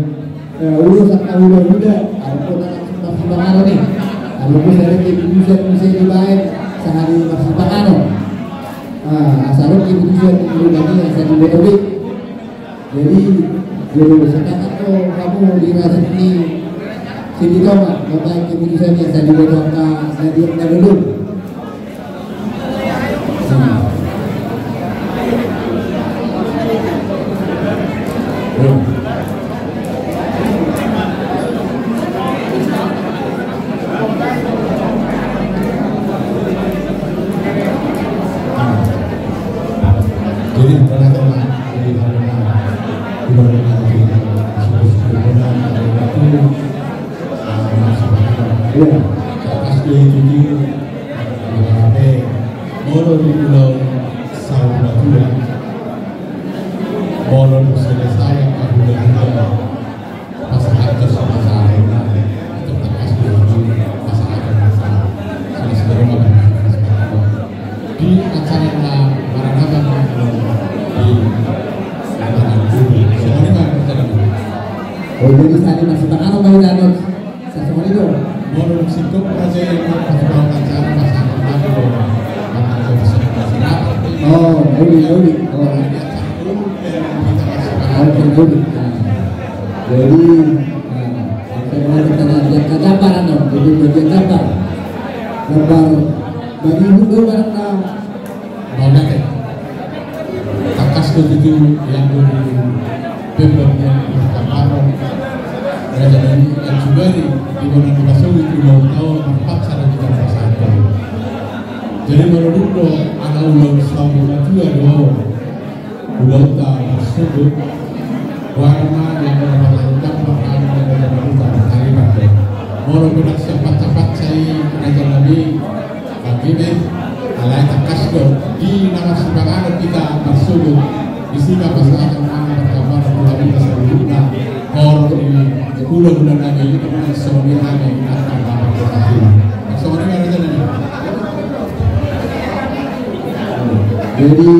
Eh, ulos angka hulahula, adong do na langsung marsipangano i. Adong do sada keputusan muse dibaen sahali marsipangano. Ah, asa adong keputusan hulahula i asa diboto be. Jadi, jadi sepakat do hamu di raja ni Silitonga mambaen keputusan i asa diboto angka na di na dulu. Jadi, ternyata, di dalam, di dalam, di dalam, iya, pas dia itu, dia, molo di Pulau Saumbatua, molo di selesai, pasahat tu sama saya, itu pas di pasahat sama saya. Di acara na maranakan di lapangan bumi. Semuanya kan acara bumi. Oh, jadi saat ini masih tangan apa ini, Anut? Sasongon i do. Molo singkop raja i, molo pas bau kancana, pas aku lagi do. Oh, uli, uli. Oh. Oke, uli. Jadi, nah, saya mau bertanya, dia kata apa, Rano? Jadi, dia kata apa? Gambar bagi ibu tuh, mana? Mauliate. Tangkas do tutu ianggo di pembagian martaparo raja nami, ancubari di bona di pasogit ulaon tao marpat sada di pasahat. Jadi molo dung do ala ulaon saur matua do ulaonta marsogot. Warna yang berapa tahun kan pertama yang berapa tahun tadi pakai. Molo bilang siapa cepat saya raja nami. Bagi be, alai tangkas do di na marsipanganon hita marsogot. Di si ma pasahat ma markabar tu hami na saluhutna. Horong ni hulahula nami i, songon i hami angka na marsipanganon. Songon i ma raja nami. Jadi,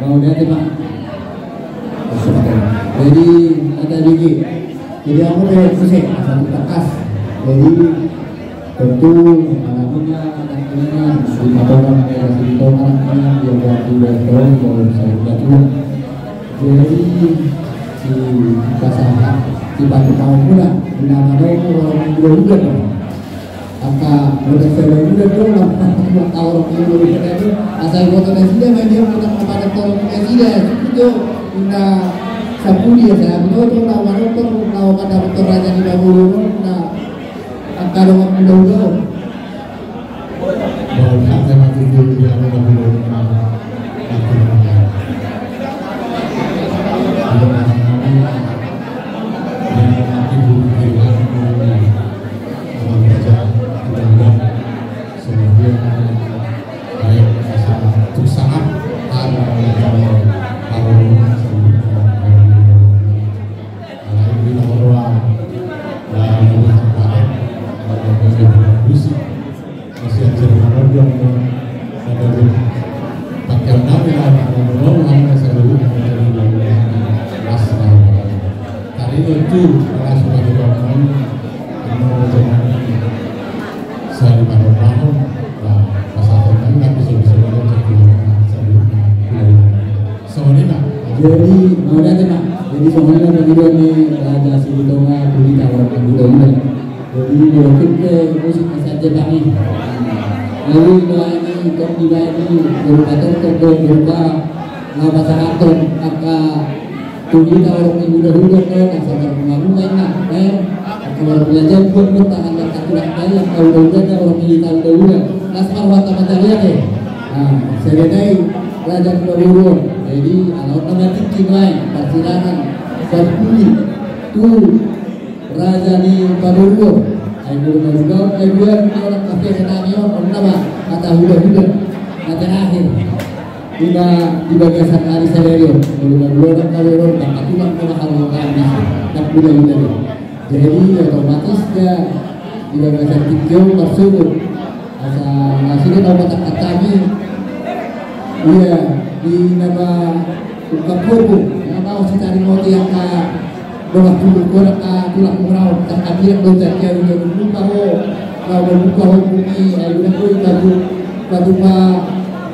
mauliate ma. Jadi, ada lagi. Jadi, aku kayak muse, asa tangkas. Jadi, tentu, malamnya, anaknya, di Mataram, ya, di Mataram, ya, buat dua tahun, kalau saya udah tua. Jadi, si pasahat, si batu mau pula, di nama dong, orang muda-muda dong. Angka, udah saya udah dong, orang muda-muda itu, asa iboto nasida, ma dia, orang muda-muda itu, inna sapudi ya, saya betul tuh, nah, orang tuh, nah, pada betul raja di Babulu, nah, angka orang muda-muda. Jadi doa ini tong dibaen i berupa tong tong doa berupa laho pasahathon angka tu hita orang ni hulahula tong asa marhulahula inna eh angka marhulahula jam buat buat tangan dan kaki laktai angka hulahula na orang ni hita hulahula. Las marwata matalian eh. Nah, sebenai raja hulahula. Jadi alon nama tingki mai parsirangan parpuli tu raja ni paboruon. Ai molo na ulaon ai dua ni orang kafe nami on on nama kata hulahula na terakhir. Ima di bagasan ari sadari on molo na ulaon kafe on maka tulang molo hamu habis. Tak hulahula. Jadi otomatis ya di bagasan tingki on marsyukur. Asa na sude na patangkas hami. Ia di nama ungkap hukum nama sitarimoti angka dohot hukum angka tulang muraon tangkapian do jatian udah lupa ho. Kau membuka hukum ini ayo udah kau ikut batu pa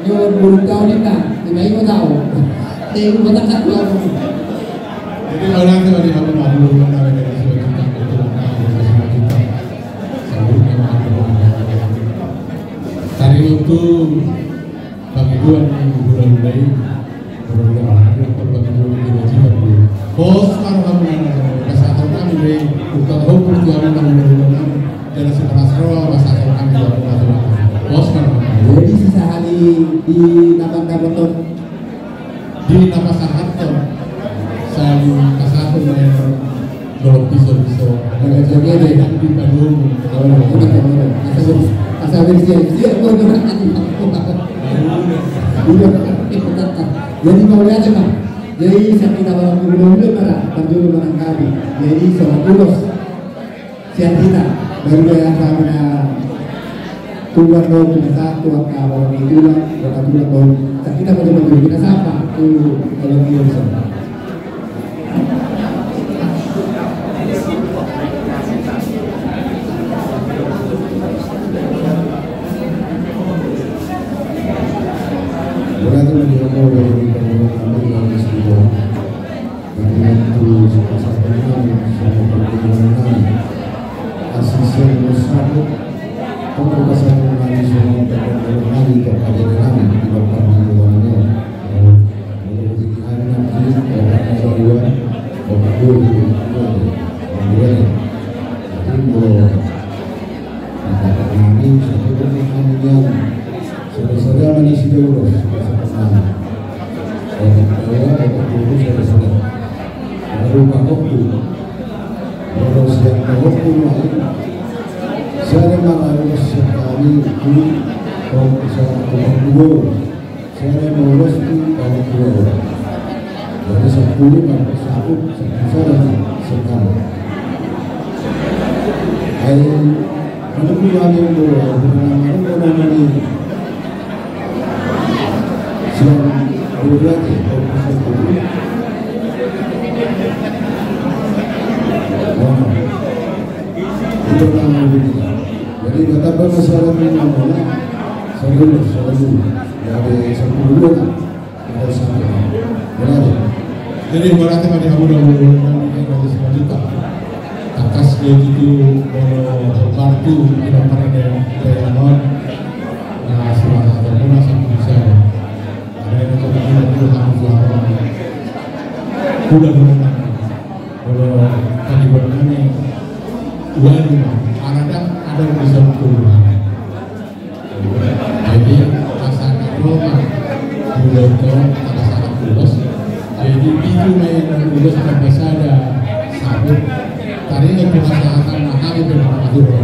nyon burung kau nina. Tidak ikut tahu. Tidak ikut patangkas hukum. Jadi kalau nanti lagi kamu mau mengenai dari sejuta itu kita Tadi waktu pagi dua ni bulan mulai bulan mulai hari waktu pagi dua ni kewajiban dulu. Bos kan kamu nanya sama pasahathon kami dari tukang hukum tuan yang kamu dari mana? Dari sekelas roa pasahathon kami dari mana? Bos kan kamu. Jadi sisa hari di dapat dapat Di na pasahathon sai pasahathon na dolok piso piso. Jadi padomu. Asa bersiap siap. Jadi mau lihat ya Pak. Jadi saya kita orang dulu dulu mana. Terdulu barangkali. Jadi sama tulus. Sian hita, baru dia akan tulang do pinasahat tu angka orang ni tulang, angka tulang do. Sian hita baru baru pinasahat tu orang ni tulang. Berarti lebih apa dari orang orang yang sudah Pembantu sasaran nami, sasaran pembangunan nami. Asisten Musabu, pembantu sasaran nami, sasaran pembangunan nami, pembangunan nami, di bawah pembangunan nami. Menurut kami nanti, bapak kedua, bapak dua, bapak dua, bapak dua. Jadi, kalau Nami, satu pun nami nian. Saudara-saudara, mana si Daulus? Satu nami. Orang tua, orang dulu, saudara-saudara. Baru pahok tu. Baru siap pahok tu, mai. Saya marah, siap kami, tu. Orang saya, orang dulu. Saya mau les di tahun dua orang. Jadi sepuluh kan, satu, satu saja sih, sekarang. Hai, mana pun ada yang dua, pernah mana pun ada di siang dua belas, oh, sepuluh. Mana? Itu kan lebih. Jadi, kata bang masyarakat ini namanya, serius, serius. Jadi, sepuluh dua kan? Ada satu. Benar. Jadi, ibaratnya kan di Abu Dhabi, Raja Simanjuntak. Tangkas dia gitu, kalau kartu, tidak pernah ada yang, ada yang lawan. Nah, semangat, ada pun asal bisa. Ada yang kata, ada pun harus lawan. Udah, udah, udah. Kalau tadi buat nami, ualu ma, aradang ada di sampul. Jadi, pasangan Roma, mulai ke pasangan ulos. Jadi, itu na yang ulos tanpa sada sabut. Tadi itu pasangan mahal itu nama Madura.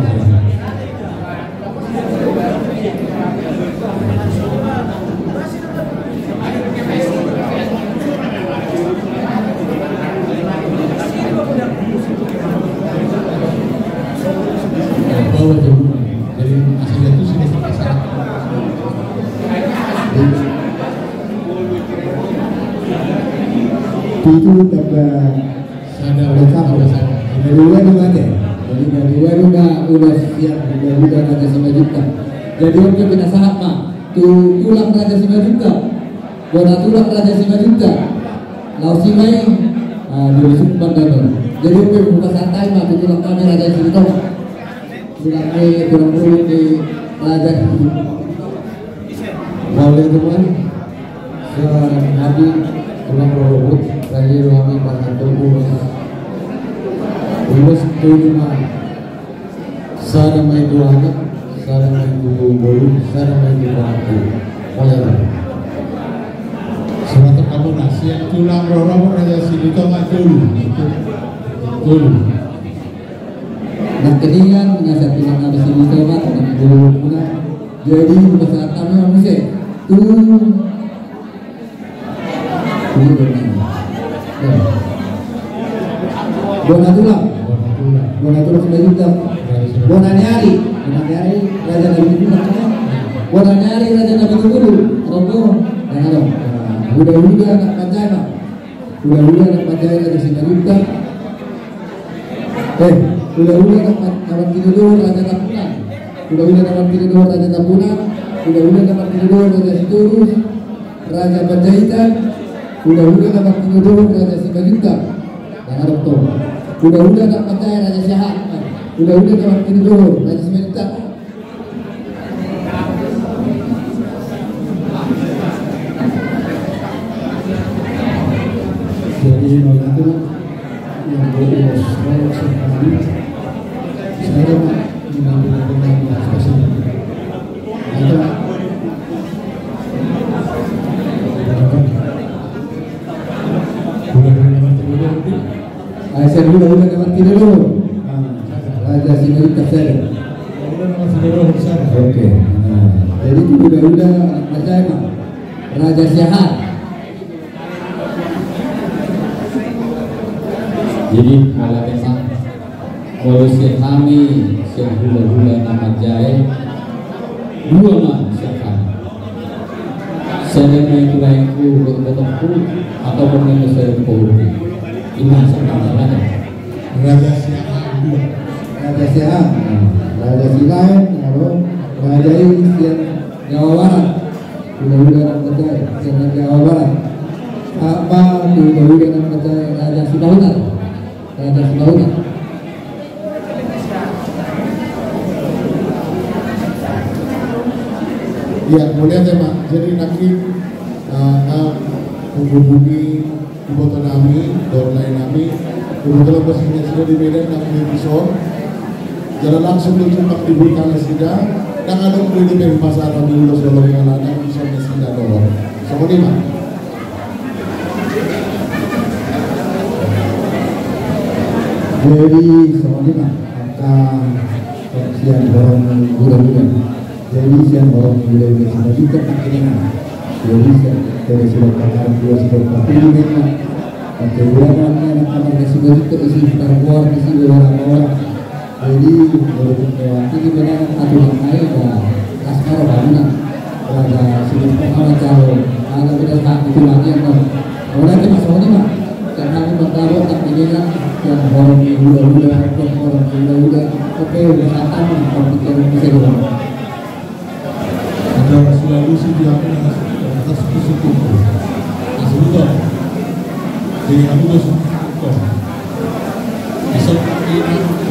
Itu tambah Sada, sada, sada. Jadi dua dua aja. Jadi dari dua dua ulos siap, dua dua Raja Simanjuntak. Jadi oke, pinasahat ma tu tulang Raja Simanjuntak. Bona tulang Raja Simanjuntak. Laos i ma i, ah, di Rusuk Pandanon. Jadi oke, buka santai ma tu tulang nami Raja Simanjuntak. Tulang ni, tulang dulu di Raja. Mauliate ma, sahali tulang rorobot, raja do hami pasahathon ulos. Ulos tu jumolo. Sada ma i tu anak, sada ma i tu boru, sada ma i tu panganggo. Mauliate. Surat Hamuna, sian tulang rorobot Raja Silitonga tolu. Tolu. Nangkiningan, nasa tulang Raja Silitonga, tulang rorobot muna. Jadi, pasahat hami ma muse. Tu Bona tulang. Bona tulang. Bona tulang Simanjuntak. Bona ni ari. Bona ni ari Raja Nabitubudu. Bona ni ari Raja Nabitubudu. Ronggo. Nah, ronggo. Nah, hula-hula anak panjae ma. Hula-hula anak panjae Raja Simanjuntak. Eh, hula-hula na martinodohon Raja Tampunan. Hula-hula na martinodohon Raja Tampunan. Hula-hula na martinodohon Raja Sitorus, Raja Panjaitan. Hula-hula na martinodohon Raja Simanjuntak. Dang adong to. Hula-hula na martinodohon Raja Siahaan. Hula-hula na martinodohon Raja Simanjuntak. Jadi, mauliate ma, yang boleh bos, saya dapat mengambil apa yang saya. Ada. Udah, udah, udah, udah. Ai, sian hula-hula na martinodohon. Ah, Raja Simanjuntak sada. Hula-hula na martinodohon sada. Oke. Nah, jadi itu hula-hula anak panjae ma. Raja Siahaan. Jadi, ala kata, molo sian hami, sian hula-hula na manjae, dua ma sian hami. Sada ma i tu laengku, boru botongku, atau pun na sada tu boru. Ima sian hami, Raja. Raja Siahaan dua. Raja Siahaan. Raja Silaen, alo, raja i sian Jawa Barat. Hula-hula na manjae, sian Jawa Barat. Apa tu hula-hula na manjae, Raja Sibahutar. Raja Sibahutar. Iya, mauliate ma. Jadi nangkin, eh, na menghubungi iboto nami dohot lae nami, kebetulan posisi nasida di Medan, nang di Bison. Jala langsung do tumpak di huta nasida. Dang adong do di pe pasahat hami ulos dohot lae, nang di Bison nasida dohot. Songon i ma. Jadi songon i ma angka sian horong hula-hula. Jadi sian horong hula-hula Simanjuntak nangkiningan. Jadi sian, jadi sudah pakai dua sudah pakai ini kan. Oke, dua kan, kan, kan, kan, sudah juga isi, ntar keluar isi beberapa orang. Jadi menurut Dewan Tinggi benar satu orang naik, ya, Laskar Bangunan. Raja Simanjuntak sama calon. Ada benar hak itu lagi yang tahu. Orang itu masuk ini, Pak. Karena aku bertaruh tak ini kan, yang horong hula-hula, yang horong hula-hula. Oke, udah kata, nah, kalau kita bisa doang. Ada selalu sediakan atas, atas kesukupan. Asli tuh. Jadi aku tuh suka. Bisa pakai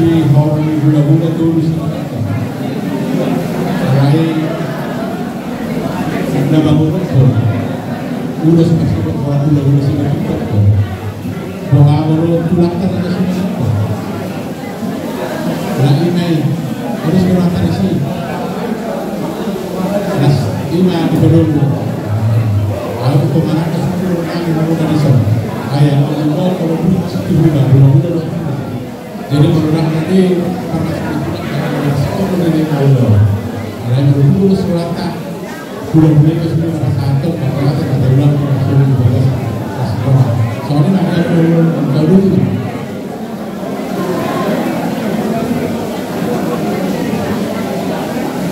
di horong hula-hula tuh bisa. Alai na bangun tuh. Udah suka-suka horong hula-hula sih tuh. Boha molo tulang kan ada semua. Lagi mai harus berangkat isi. Nas ima di Padolu. Kalau itu mana ke situ lagi mau dari sana. Ayah mau kalau dulu situ hula, hula, hula. Jadi molo dang tadi pernah sakit, kalau dari situ udah dia tahu loh. Kalau yang dulu surat tak, hula-hula itu sudah merasa antuk, maka kata ulang, sudah dibalas. Soalnya nanti aku dulu, kalau dulu.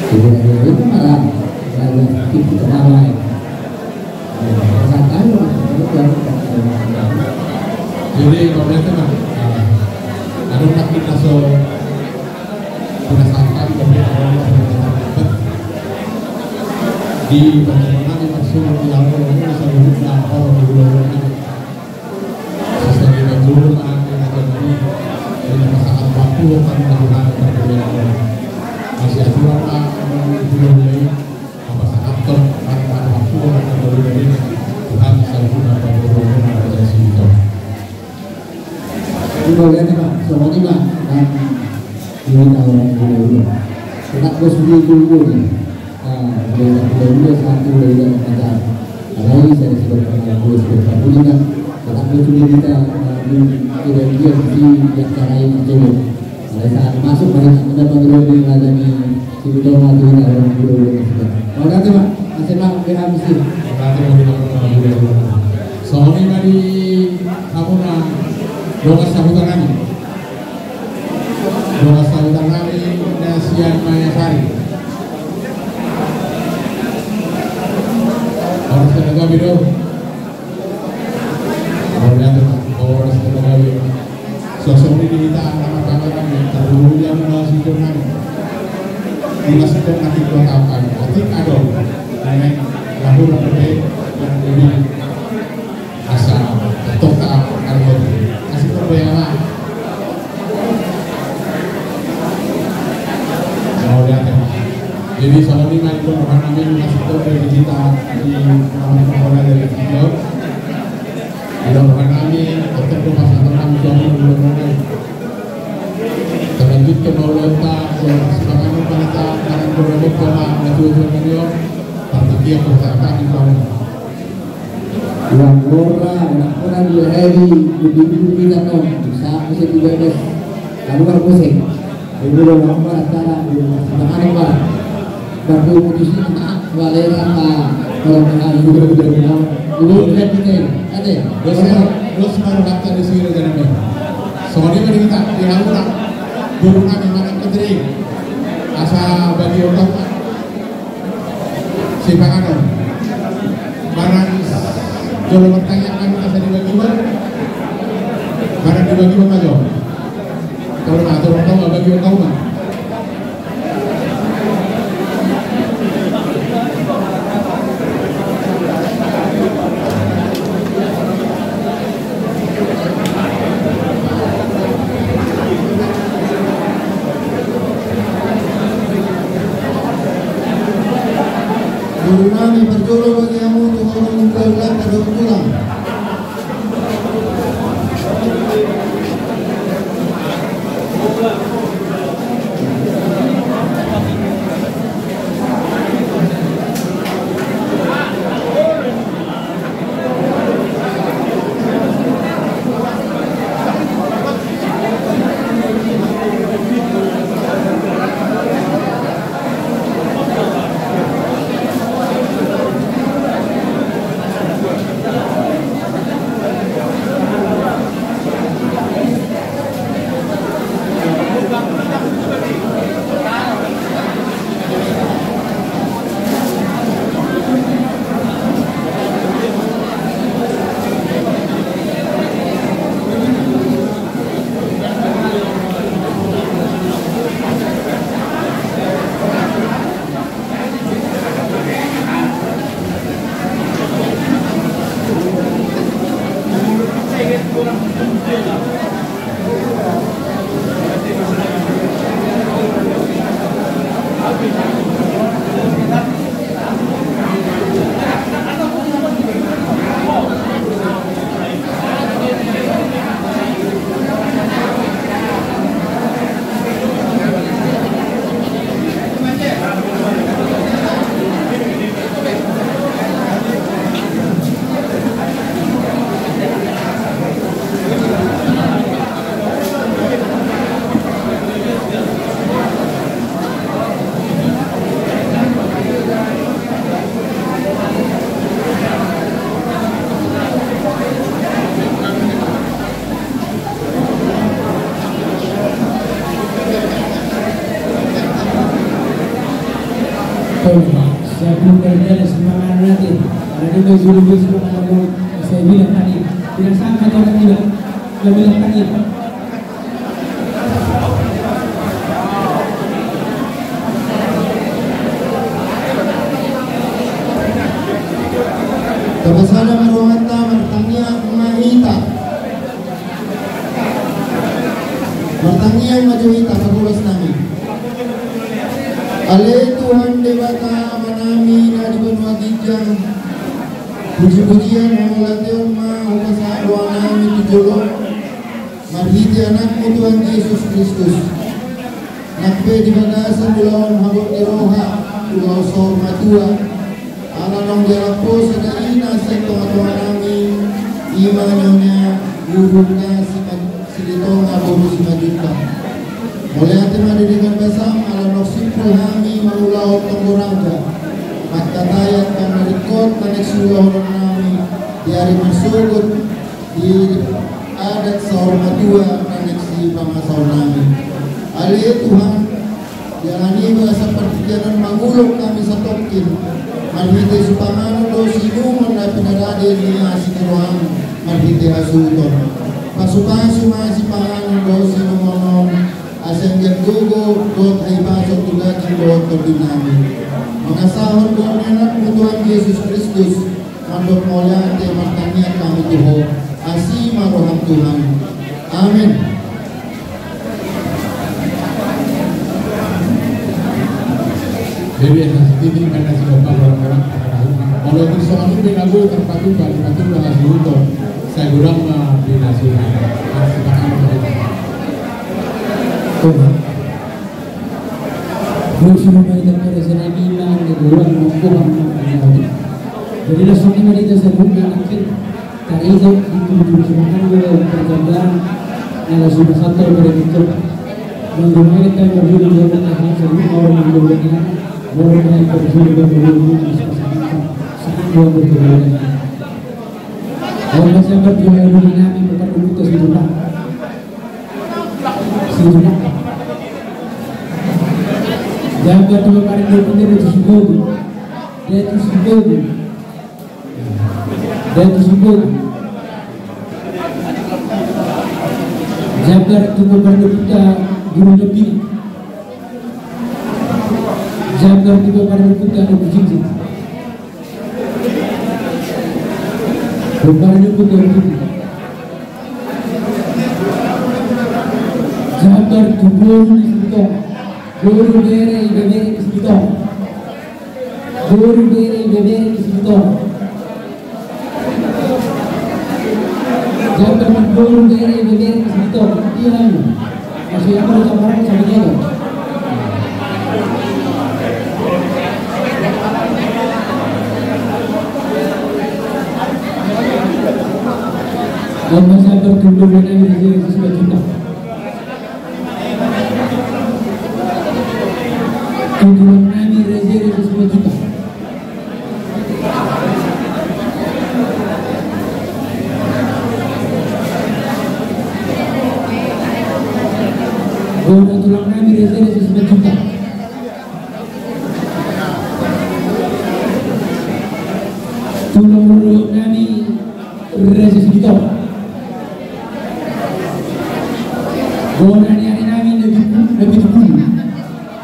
Jadi itu malah, malah sakit kita malah. Jadi, kalau mereka mah, ada tak kita so, penasaran, tapi ada yang di bagaimana di maksud di awal, di saluran, di awal, di awal. Sesuai dengan dulu, di pasangan waktu, kan, masih aturan, di dulu, Apa sangap tong, kan, kan, Tetap bos di dulu. Ah, dia satu dia satu dia macam. Kalau ini saya sudah pernah dia sudah pernah punya. Tetap bos di kita, ah, di dia dia di acara ini dulu. Pada saat masuk, pada saat kita panggil di raja ini, si Udo maju di dalam dulu. Mau datang, Pak? Masih, Pak, B H misi. Songon i ma di hamu na dongan sahuta nami. Dongan sahuta nami na sian Manyasari. Horas na gabe do. Mauliate ma, horas na gabe. Songon i di hita na martanggapan, tarlumobi di hamu na sintong nami. Di na sintong nami dua taon kami. Otik adong. Naeng, na hurang pe, na hurang pe. Asa, tok ta, kan, asa, tok, ya, Mak. Mauliate, Mak. Jadi, songon i ma, itu roha nami, masih tok, dari kita, di, di roha nami, tok, tok, pas, tok, nami, songon i, roha nami. Terlanjut ke bawah lonta, ya, sebagai mana ta, dalam beberapa pola, ada dua, dua, dua, partai yang pertama, di bawah. Uang murah, uang murah di hari, di minggu kita, no. Bisa, bisa juga, guys. Lalu, kalau musik, ini lo uang murah, cara, di rumah, sama anak, Pak. Waktu musik, Pak, walera, Pak. Kalau dengan juga, juga, juga. Ini, kita, kita, ada. Dos, dos, baru kata di sini, jangan, Pak. Soalnya, mari kita, di Hamura. Guru nami, mana, Petri. Asa bagi otak, Pak. Sipanganon. Barang jolo martangiang hami asa dibagi ma. Barang dibagi ma jo. Tolong ma, tolong ma, bagi ma. Guru nami, parjolo bagi hamu tu horong, ungkau, lata dohot tulang. Tolong, Pak. Saya belum kerja, semangat nanti. Ada juga juru beli semangat, saya bilang tadi. Tidak sangka orang tidak. Saya bilang tadi. Tapasada ma rohanta, martangiang ma hita. Martangiang ma jo hita, parholas nami. Ale Tuhan Debata Amanami na di banua ginjang, puji-pujian, hamuliateon ma hupasahat roha nami tu jolo, marhite Anakmu Tuhan Jesus Kristus. Nang pe di bagasan ulaon habot ni roha, ulaon saur matua, ala naung dialap Ho sada i na sian tongatonganami, i ma nyonya Guru na Sima-, Silitonga boru Simanjuntak. Mauliate ma di denggan basam ala naung simpul hami mangulahon tonggo raja, mangkatai angka na ringkot na naeng siulahononnami di ari marsogot, di adat saur matua na naeng sipangasaonnami. Ale Tuhan, jala di bagasan partingkian on mangulahon hami satongkin, marhite sipanganon dohot siinumon na pinarade ni asi ni rohaM, marhite hasuhuton. Pasupasu ma sipanganon dohot siinumon on, asa anggiat gogo dohot hahipason tu daging dohot tondinami. Mangasahon dohot ni AnakMu Tuhan Jesus Kristus, mandok mauliate martangiang hami tu Ho. Asi ma rohaM Tuhan. Amen. Jadi, ya, sititi, mana si Bapak, orang-orang, molo di soal ini, lagu terpatupa, dipatupa, lagu itu, saya kurang, eh, di nasi, nasi makan, Tuhan. Dosi ma i, dapot raja nami, na di ruang mangkuhan mangkuhan. Jadi langsung i ma di desa Bunga, nangkin tarida di tujuh-tujuh makan, gue perjalanan, na langsung pasantar pada itu. Manggunakan kita berdiri di atas, langsung orang manggunakan, orang yang berdiri di atas, sangat luar biasa. Orang yang berdiri di atas, bukan untuk sesuatu. Situ. Jaga tu paling penting itu si Bobi. Dia itu si Bobi. Dia itu si Bobi. Jaga tu paling kita guru lebih. Jaga tu paling kita lebih tinggi. Rupani putar putar. Jabar tu boru ni Silitonga. Boru bere ibebere ni Silitonga. Boru bere ibebere ni Silitonga. Jabar tu boru bere ibebere ni Silitonga. Iya. Masih aku ucap barang sama dia tuh. Lomba sabar tunduk dengan Raja Yesus Bajuta. Tunduk dengan Raja Yesus Bajuta. Bona tulang nami Raja Yesus Bajuta. Tulang rorobot nami Raja Sigitor. Bona ni ari nami na pitu pulu.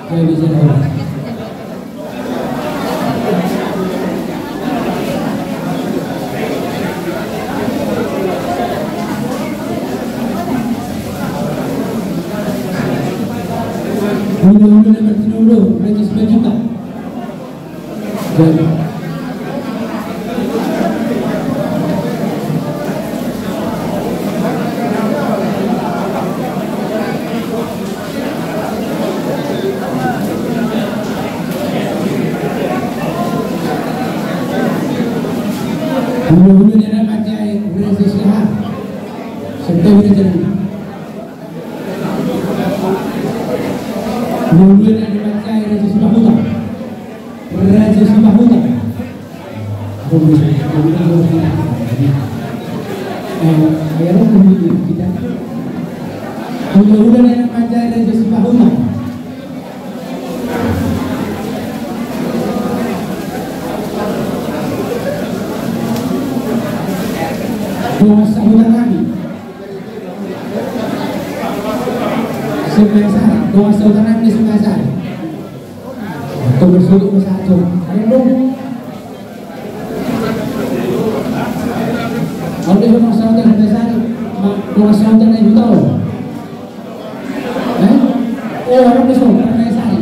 Jaya Jaya. Ulo-ulo na martinolo, Raja Simanjuntak. Jadi. Ulo-ulo na marjae Raja Siaha. Santabi na jalan. Ulo-ulo na marjae Raja Sipahuta. Raja Sipahuta. Ulo-ulo na marjae Raja Sipahuta. Dongan sahuta nami. Sebenarnya, dongan sahuta nami sebenarnya. Tunggu dulu, Mas Ajo. Ayo, dong. Oke, Mas Ajo, Mas Ajo. Ma-, Mas Ajo, na itu tahu. Eh? Oh, orang besok, Mas Ajo.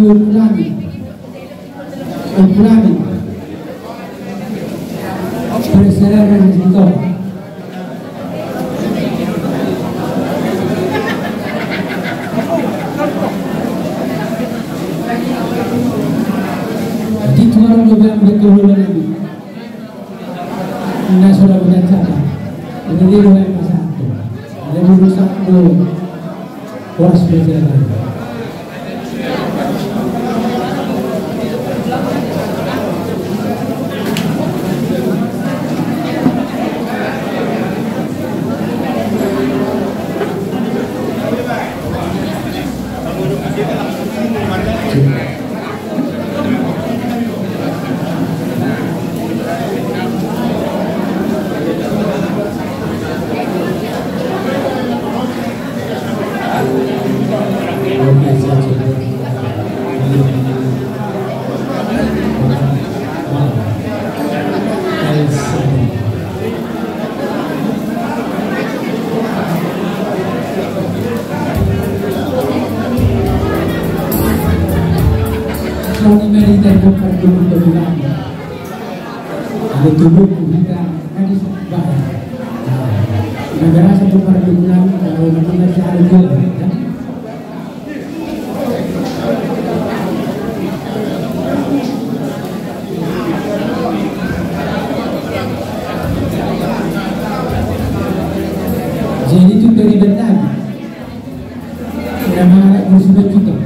Umpulani. Umpulani. Presiden Rejito. Di tuan rumah betul lagi. Na sudah berjalan. Jadi lu yang pasang tu. Jadi lu satu. Horas berjalan. Songon i ma di hita di pardongan. Ada tubuh kita kan di sebelah. Nah, gara-gara satu pardongan, kalau memang masih ada juga, kan? Jadi itu dari Betawi. Nama anak musuh kita.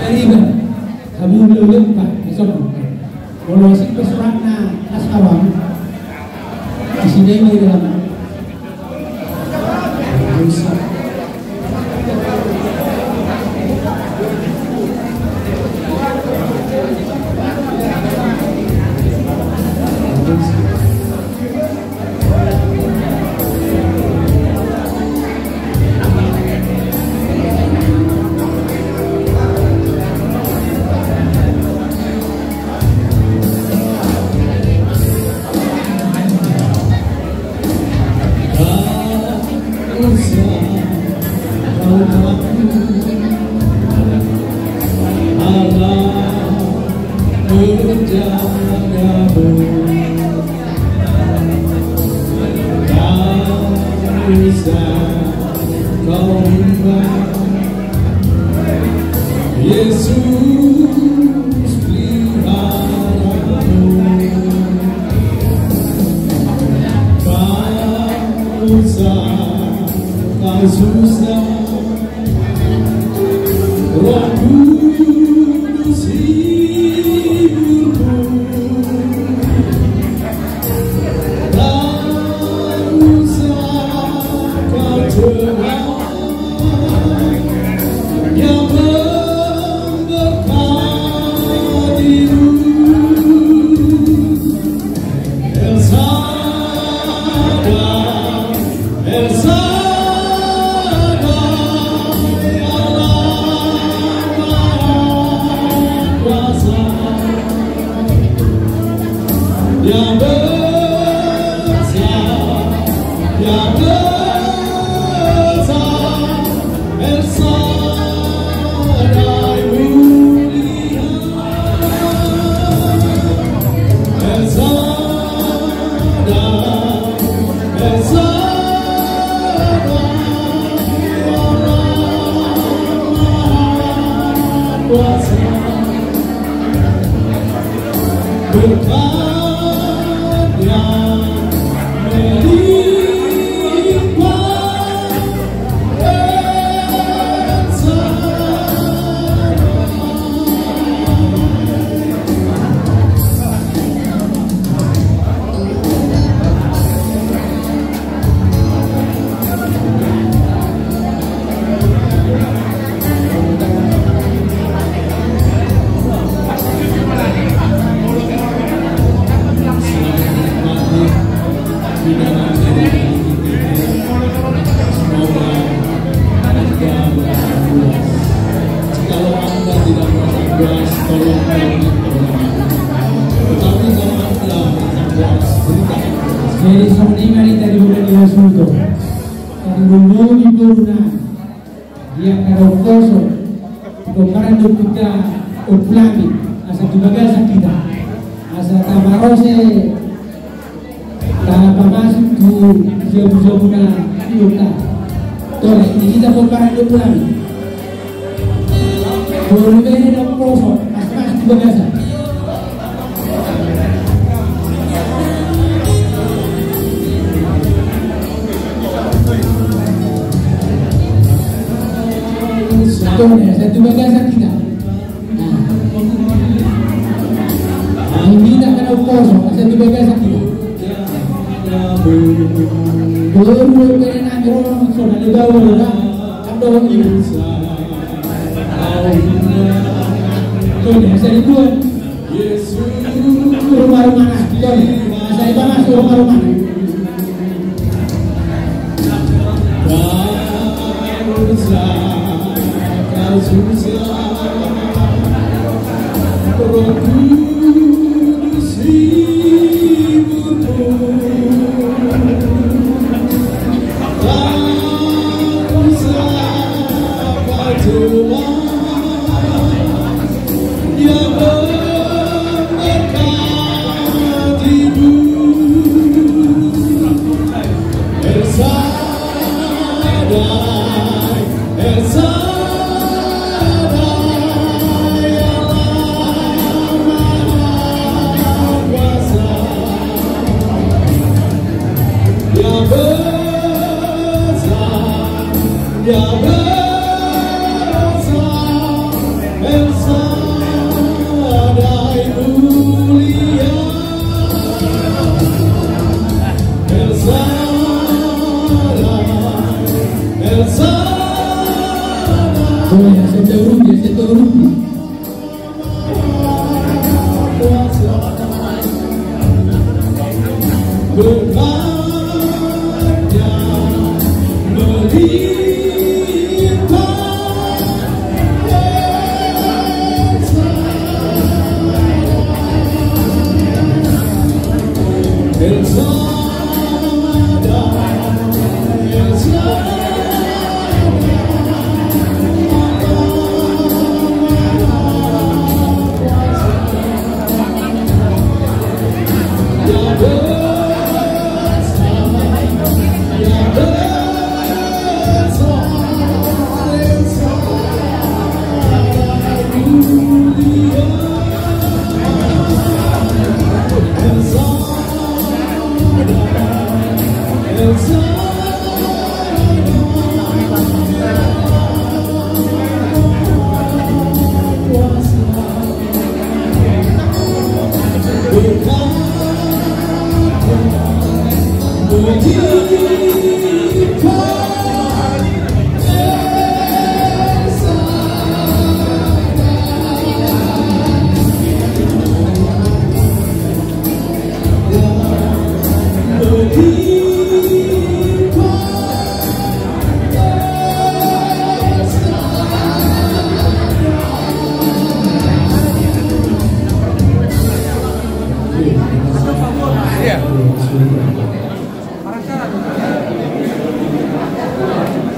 Dari Betawi. Hamu ulang-ulang, Pak. Besok. Kalau asik pesuratna, as awam. Isi demo di dalam. Jesus, pelihara hamu. Tak usah kau susah, Roh Kudus hibur. Tak usah kau cemas, Dia memberkatimu. El Shaddai, El Shaddai, Allah Maha Kuasa. Yang besar, yang besar, El Shaddai mulia. El Shaddai, El Shaddai, Allah Maha Kuasa. Berkat yang melimpah. Jadi songon i ma di hita di bulan Juli. Lulungi boruna, ia karo poso, pomparan do hita, Ompu Lami, asa tu bagasan hita, asa taparose, tapamasuk tu jabujabuna hita. Tole, di hita pomparan do Ompu Lami. Boru bere do poso, asa masuk tu bagasan. Tole, asa tu bagasan hita. Nah. Hita kena poso, asa tu bagasan hita. Boru bere nami ro, so na di bawah, kan? Kan do ini. Tole, asa di dua. Rumah-rumah na, tole. Asa di bawah, rumah-rumah na.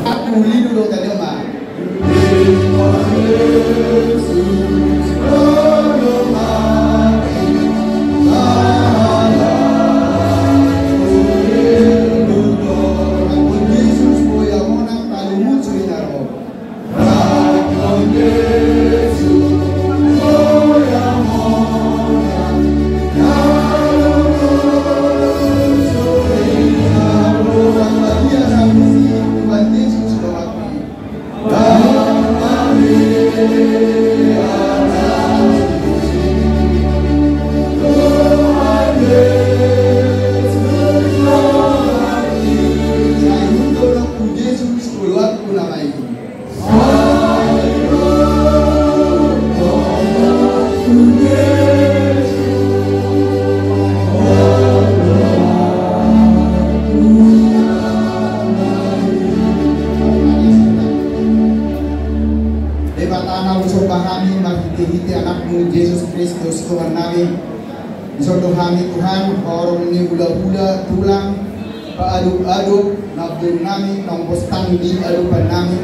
Aku lidu do tadi ma. Debata na husomba hami marhitehite Anakmu Jesus Kristus Tuhannami. Dison do hami Tuhan, horong ni hulahula, tulang, Paadop-adop namboru nami naung pos tang di adopan nami.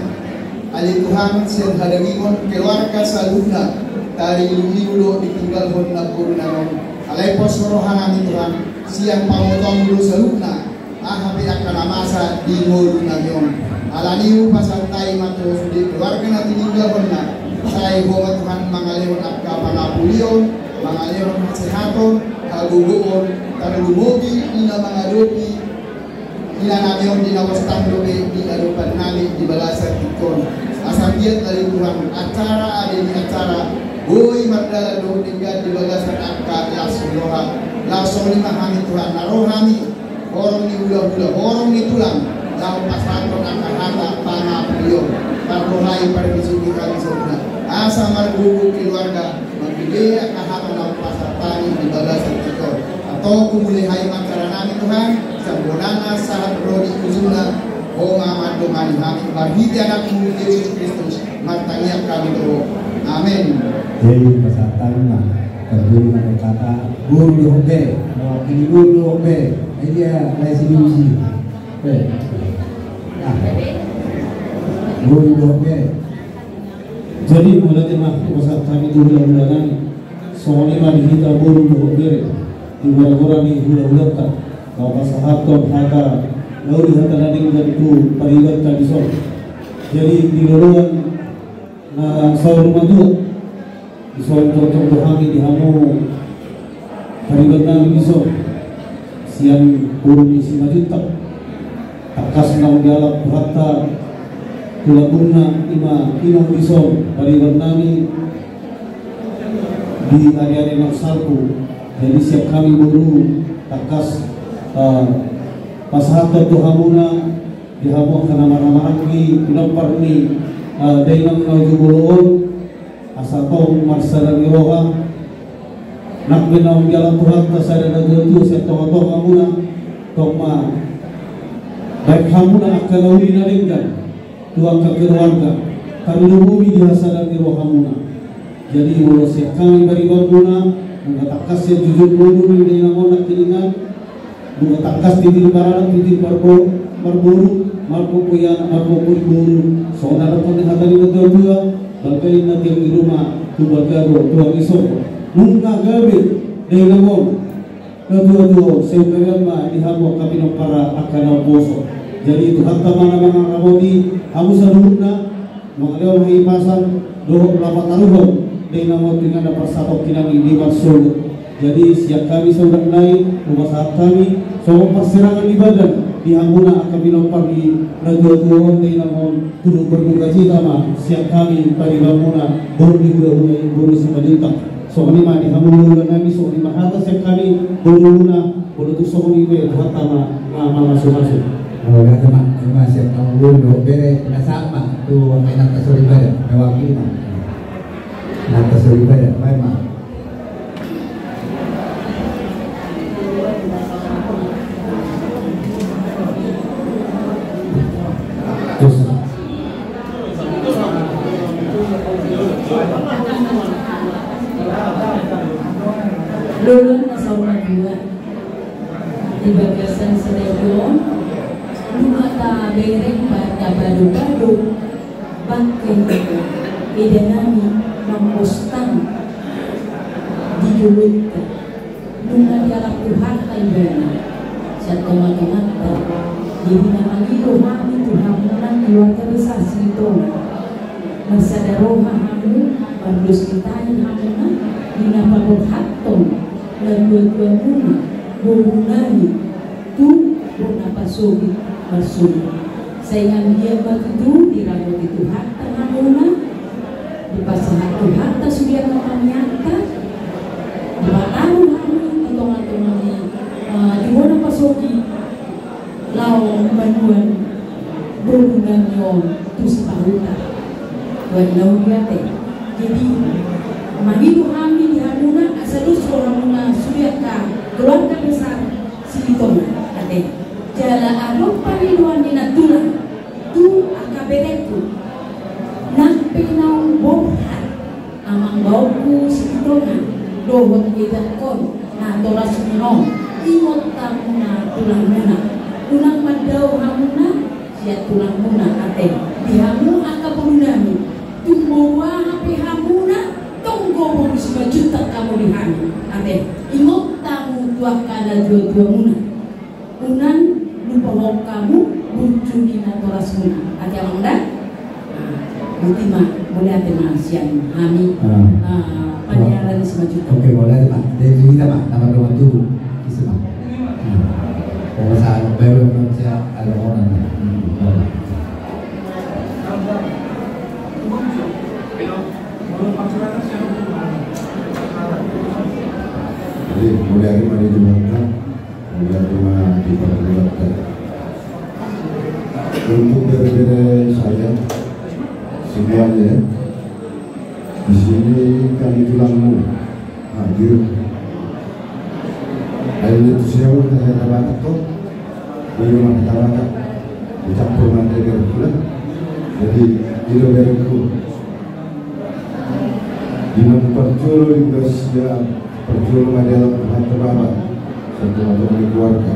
Ale Tuhan, sian hadagingon keluarga saluhutna, tarilu-ilu do ditinggalhon namboru nami on. Alai pos roha nami Tuhan, sian pamotoanmu do saluhutna, aha pe angka na masa di ngolu nami on. Alani i hupasahat hami ma tu sude keluarga na tininggalhonna, sai Ho ma Tuhan mangalehon angka pangapulion, mangalehon hasehaton, hagogoon, tarlumobi di na mangadopi ina nami on di na pos tang dope di adopan nami di bagasan tingki on. Asa anggiat ale Tuhan, acara ade ni acara boi mardalan dohot denggan di bagasan angka las ni roha. Laos songon i ma hami Tuhan, na ro hami horong ni hulahula, horong ni tulang, laho pasahathon angka hata pangapulion. Parrohai, parpisuki hami saluhutna, asa margogo keluarga, mangibege angka hata na hupasahat hami di bagasan tingki on. Antong humulai hami ma acara nami Tuhan, sian bonana sahat ro di ujungna, Ho ma mandongani hami, marhite Anakmu Jesus Kristus, martangiang hami tu Ho. Amen. Jadi pasahat hami ma, parjolo ma hata, boru dohot bere, mewakili boru dohot bere. Jadi ya, mulai sini, sini. Eh. Nah. Boru dohot bere. Jadi, mauliate ma hupasahat hami tu hulahula nami. Songon i ma di hita boru dohot bere, di gora-gora ni hulahulanta, laho pasahathon hata na uli, hata na denggan tu paribanta dison. Jadi, di loloan na saur matua, dison tongtong do hami di hamu pariban nami dison, sian boru ni Simanjuntak. Tangkas naung dialap Tuhanta tu lambungna, i ma inang dison pariban nami di ari-ari naung salpu. Jadi sian hami boru tangkas, eh, pasahathon tu hamuna, di hamu angka na marhahamaranggi, pinompar ni, eh, dainang na uju bolon on, asa tong marsada ni roha. Nang pe naung dialap Tuhanta sada na tuatua sian tongatongamuna, tong ma baen hamuna angka na uli na denggan tu angka keluarga, tarlumobi di hasada ni rohamuna. Jadi molo sian hami paribanmuna, nunga tangkas sian jujur ngolu ni dainang on nangkiningan, nunga tangkas titir baranak, titir marbo-, marboru, marpompoianak, marpompoiboru. Songon na dohonon ni hata ni natuatua, balga inna tiang di ruma, tumbalga do tulang i sogot. Nunga gabe dainang on, natuatua on, sai umbahen ma di hamu angka pinompar, angka na umposo. Jadi Tuhanta ma na mangaramoti hamu saluhutna, mangalehon hahipason dohot laho pataruhon dainang on tu inganan parsatongkinan i di marsogot. Jadi sian hami saudara nai, hupasahat hami songon parsirangan ni badan di hamuna angka pinompar ni natuatua on, dainang on, turut berdukacita ma sian hami paribanmuna, boru ni hulahula i, boru Simanjuntak. Songon i ma di hamu hulahula nami, songon i ma hata sian hami borumuna. Molo tung songon i pe, Tuhanta ma na mamasumasu. Mauliate ma, ima sian hamu boru dohot bere, pinasahat ma tu angka inanta soripada, mewakili ma inanta soripada, baen ma. Terus. Loloan na saur matua. Di bagasan sadari on, nunga tabereng ma tapadopado bangke ni eda nami naung pos tang di jolonta. Nunga dialap Tuhanta ibana sian tongatonganta. Jadi na mangido hami tu hamuna keluarga besar Silitonga. Marsada roha hamu, mardos ni tahi hamuna, di na paborhathon natuatuamuna, boru nami, tu bona pasogit marsogit. Sai anggiat ma tutu diramoti Tuhanta hamuna, dipasahat Tuhanta sude angka tangiangta, dipataru hamu tu tongatonga ni, eh, di bona pasogit. Laho manuan boru nami on tu sipahuta. Boan na uli ate. Jadi mangido hami di hamuna asa dos rohamuna sude angka keluarga besar Silitonga ate. Jala adong pangidoan ni nantulang tu angka berengku. Nang pe naung borhat amangboruku Silitonga dohot edangkon natoras ni on, ingot hamuna tulangmuna. Unang mandao hamuna sian tulangmuna, ate, di hamu angka boru nami. Tung boru aha pe hamuna, tong gogo do Simanjuntak hamu di hami, ate. Ingot hamu tu angka na tuatua muna. Unang lupahon hamu burju ni natorasmuna, ate, amang da. Boti ma, mauliate ma sian hami. Ah. Ah, paniaran Simanjuntak. Oke, mauliate ma. Jadi, kita ma, nama doang tu, isi ma. Ah. Kalau saya, baru saya ada orang. Hmm, boleh. Jadi, mauliate ma di Tuhan. Mauliate ma di parkeluarga. Untuk bere-bere saya semuanya, di sini kami tulangmu hadir. Ayo itu siapa kita, saya Batak kok. Bagaimana kita Batak? Dicampur nanti biar pulang. Jadi, itu biar itu. Di na parjolo di Gulasia, parjolo ma dialap Tuhanta Bapa, satu-satu di keluarga.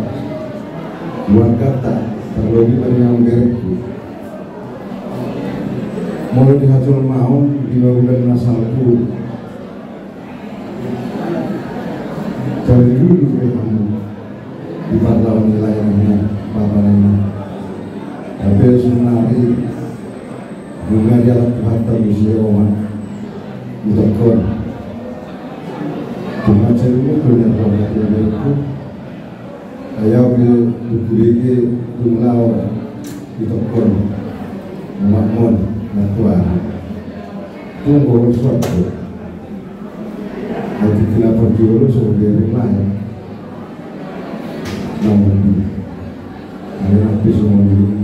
Keluargata, terlebih dari yang berekku. Molo di hajolmaon, di bagulan na salpu. Cari dulu ke kamu. Di parlawan nilai ini, Bapa ini. Tapi sebenarnya, Nunga dialap Tuhanta muse ho ma. Utokkon. Cuma cerita tu nian roha dia berku. Ayau ke buku deke tung lao utokkon. Makmon, na tuan. Tung gol suatu. Nanti kena perjualan so dia lain. Namun, ada nanti semua ini.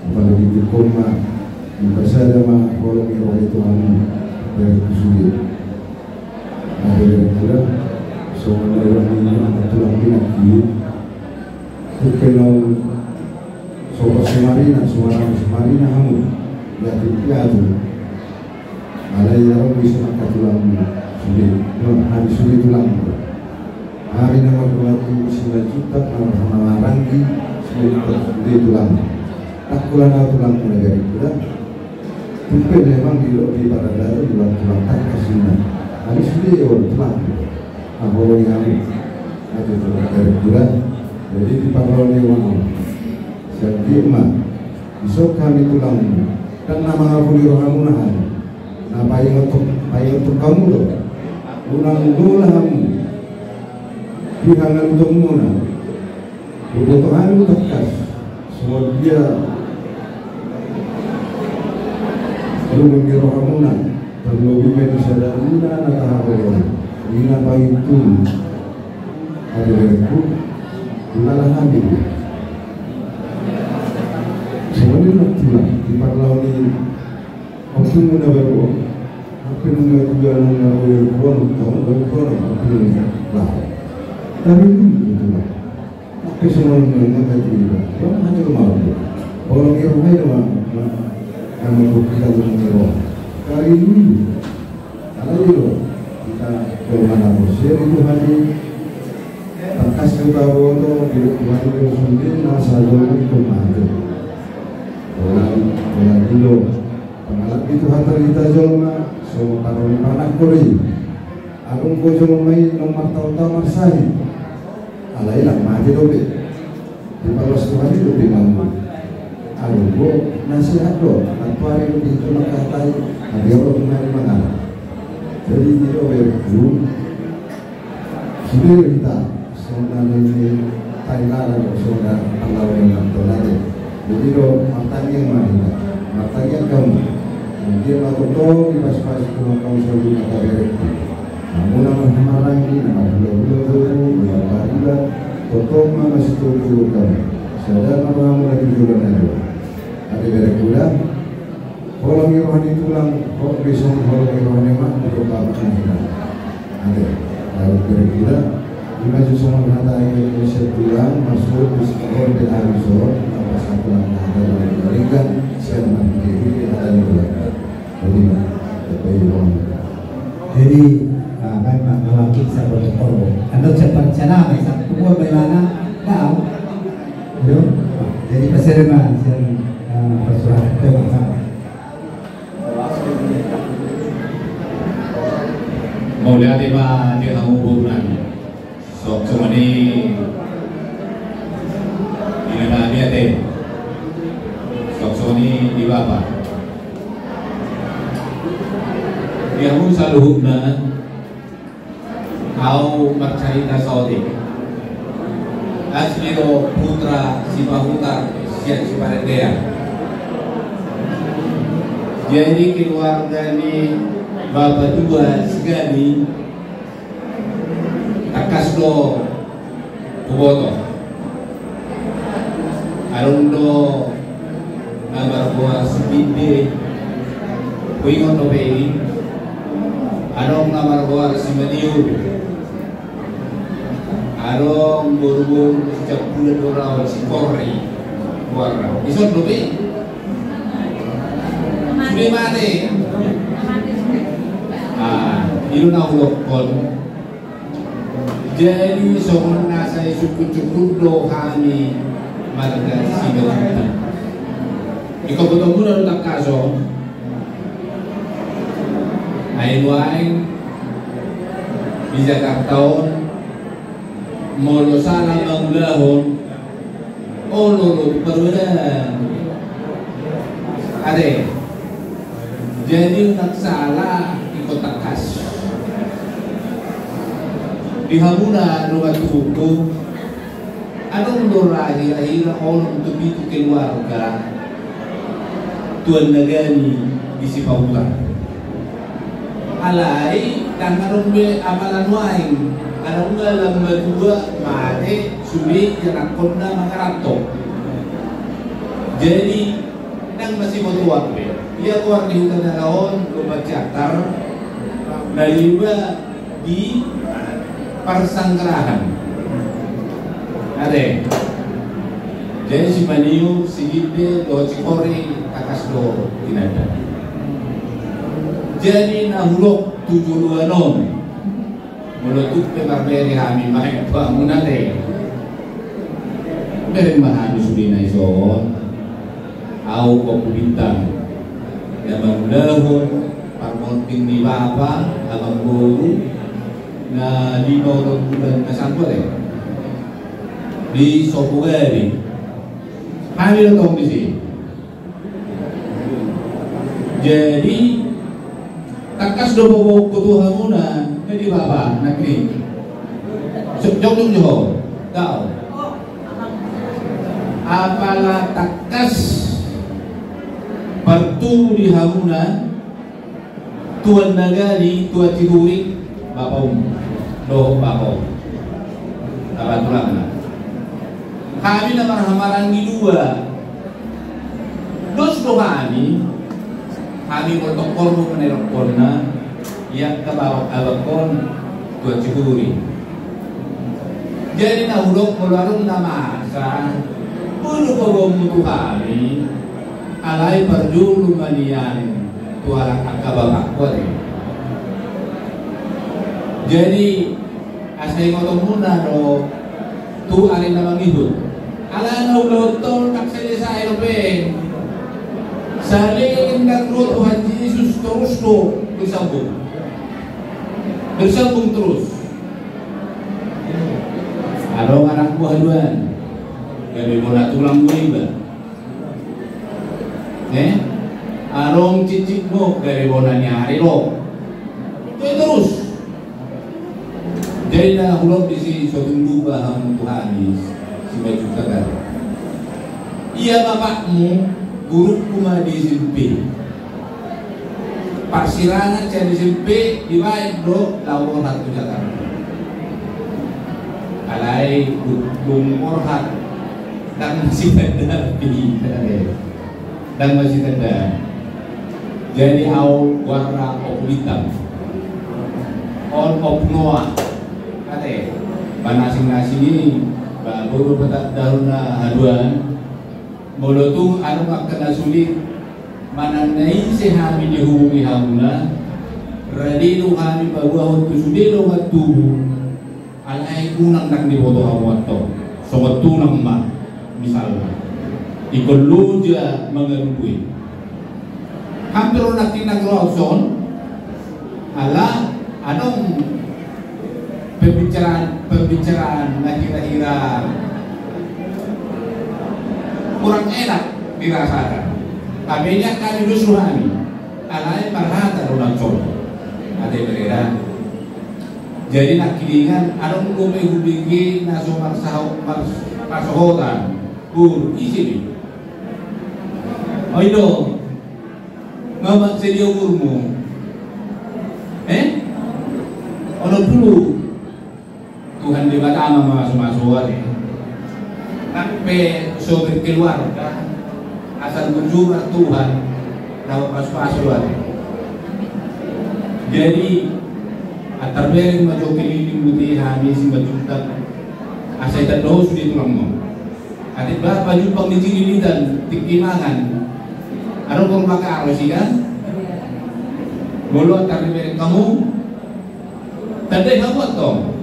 Apalagi di koma, di pasada ma, holong ni roha i tu hamu, dari kusugi. Ada yang kira, so mana orang ini, anak tulang pinaki. Tupe nau, so pas semarina, so mana semarina hamu. Ya, tupe atu. Alai adong bisa angka tulangmu sude, non hami sude tulangmu. Hami na mardoa tu Simanjuntak, na marhamaranggi, Simanjuntak sude tulangmu. Tangkulan au tulangmu na gari kuda. Tupe memang di di paradato di waktu lantak kasina. Hami sude on tulangmu. Nah, holong hami. Ate tulang gari kuda. Jadi di parloni wang. Siap ma. Isok hami tulangmu. Dan na mangapuli rohamuna hami. Na paingot, paingot hamu do. Unang lola hamu. Di hangan utomuna. Boto hamu takkas. Songon dia. Rumun ni rohamuna. Terlebih ma di sada muna na tahaholon. Ina paintu. Ada berku. Ulala hamu. Songon dia na tulang. Di parlawan ni Ompung na baru, ompung na dua na baru, ompung na baru, ompung na baru. Tapi dulu gitu lah. Tapi semua mengenai itu, orang hanya mau. Orang yang lain mah, mah, yang mau kita mengenai. Kali dulu, kalau dulu kita ke mana pun, saya itu hanya tangkas kita boto di rumah itu sendiri, nah, selalu itu maju. Orang, orang dulu. Pangalap i Tuhanta di hita jolma, so paroli panangkor i. Adong do jolma i naung martaon-taon marsahit. Alai ndang mate dope. Dipalos Tuhan i dope mangolu. Adong do na sehat do, nantuari dope i jolma katai, adong do na mangalap. Jadi i do berku. Sude do hita, songon na nini tari nada do, songon na parlawan ni nantona do. Jadi do, martangiang ma hita, martangiang hamu. Mungkin ma tongtong dipasupasu Tuhan hamu saluhutna, berengku. Hamu na marhamaranggi, na marhulahula boru, na marhulahula, tongtong ma masitoto hamu. Sada ma rohamu na tu joloan na dua. Ate berengku da. Holong ni roha ni tulang, ho, be songon holong ni roha ni emak, untuk bapak ni tulang. Ate, lalu berkira, ima songon hata Indonesia tulang, masuk di sekolah di Arizona, apa satu hata dari Amerika, siapa di hata ni tulang. Jadi, Pak, jadi, ah, baik, Pak, kalau kita protokol, anda cepat cara, baik, satu, dua, baik, mana, tahu? Yo, Jadi, pasere ma sian, eh, pasurat tema, ha. Mauliate ma di hamu boru nami. Songon i di inanami ate. Songon i di bapa. Di hamu saluhutna. Ahu marcarita saotik. Asli do Putra Sipahutar sian Siparendean. Jadi keluarga ni bapa tua Sigani tangkas do huboto. Adong do na margoar si Ginde, huingot dope i. Adong na margoar si Maniur. Adong boruboru si Jambulan do raon, si Korri goarna. Dison dope i. Sude mate. Ah, i do na hudokkon. Jadi songon na sai sungkun-sungkun do hami marga Simanjuntak. Ingkon botoonmuna do tangkas on. Ai nuaeng di Jakarta on, molo sala mangulahon, olo do tu paruadan. Ate. Jadi unang sala ingkon tangkas. Di hamuna dongan tubuku, adong do ra hira-hira onom tu pitu keluarga Tuan Nagani di Sipahutar. Alai ndang adong be apala nuaeng, adong be lam matua mate sude ianakkonna mangaranto. Jadi ndang masibotoan be. Ia goar ni huta na laon Lumban Siantar, na liu ma di Parsanggrahan. Ate. Jadi si Maniur, si Ginde dohot si Korri tangkas do tinanda. Jadi na hudok tu joloan on, molo tung pe marbere hami, baen tu hamuna ate. Bereng ma hami sude na dison. Ahu Ompu Bintang, na mangulahon parmonting ni bapa, amangboru, na lima onom bulan na salpu ate. Di Sopogari. Hami do tong disi. Jadi tangkas do boboonku tu hamuna, na di bapa, na kri. Jok, jok, jok. Dao. Apala tangkas partubu di hamuna Tuan Nagani, Tuan Sihuri, bapa on dohot bapa on. Taba tulangna. Hami na marhamaranggi dua. Dos do hami, hami molo tong horbo ma na idokkonna, ia angka bapak abangkon Tuan Sihuri. Jadi na hudok molo adong na masa, boru paboaonmu tu hami, alai parjolo ma nian tu halak angka bapakku ate. Jadi asa ingotonmuna do tu ari na mangihut. Alana ulaon tol ndang selesai dope. Saleleng ndang ro Tuhan Jesus torus do bersambung. Bersambung terus. Adong anakmu haduan, gabe bona tulang do iba. Eh? Adong cicitmu, gabe bona ni ari do. Terus. Jadi na hudok disi, so tung lupa hamu tu hami Simanjuntak. Ia bapakmu gurungku ma di S M P. Parsirangan sian S M P dibaen do laho borhat tu Jakarta. Alai dung borhat ndang masitanda. Ndang masitanda. Jadi ahu goarna Ompu Bintang. On Ompu Noah. Ate, ba na asing-asing i, ba boru patandahon na haduan. Molo tung adong angka na sulit, manang na ise hami dihubungi hamuna, rade do hami paboahon tu sude dongan tubu. Alai unang ndang diboto hamu antong, songon tulang ma misalna. Ingkon loja mangalului. Hampir unang tinang roson ala adong pembicaraan-pembicaraan na hira-hira kurang enak dirasada. Tapi ini akan justru hami alai marhata do nang solo. Ate bereda. Jadi nangkiningan adong dope hubege na so marsaho marsahotan. Bur isi ni. Oi do. Nga ma sadia umurmu? Eh? Onom pulu. Tuhan Debata ma mamasumasu ate. Nang pe so berkeluarga asal bujur Tuhan dapat pasupasu ate. Jadi atar bereng ma jo keliling butiha ni si majuta. Asa ita do sude tulang mo. Ate ba pajumpang ni cililitan tingki mangan. Adong rumah karo si kan. Molo atar bereng kamu. Tandai hamu antong.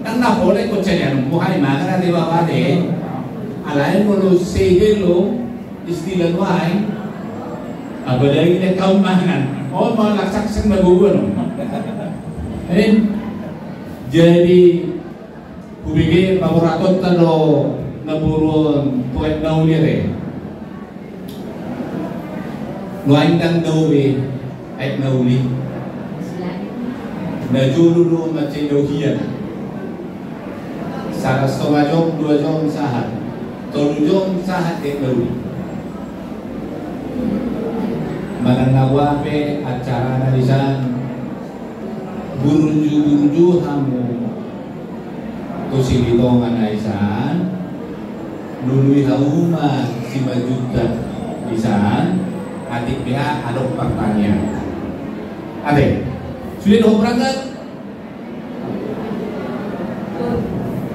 Nang na pola ikut cari anu muhai mangan ate bawa ate. Alai molo sede lo istilah nuai. Apalagi dia kaum mangan. Oh mau laksak seng baguguan. Eh. Jadi Hubege paboratonta do na boru on tu aek na uli ate. Nuaeng ndang dao be aek na uli. Na jolo do mansai dao hian. Sada songa jom dua jom sahat. Tolu jom sahat aek na uli. Manang na boa pe acarana di san. Burju-burju hamu tu Silitonga na i san. Lului hamu ma Simanjuntak i san. Atik beha adong partanian. Ate. Sudah dohot berangkat.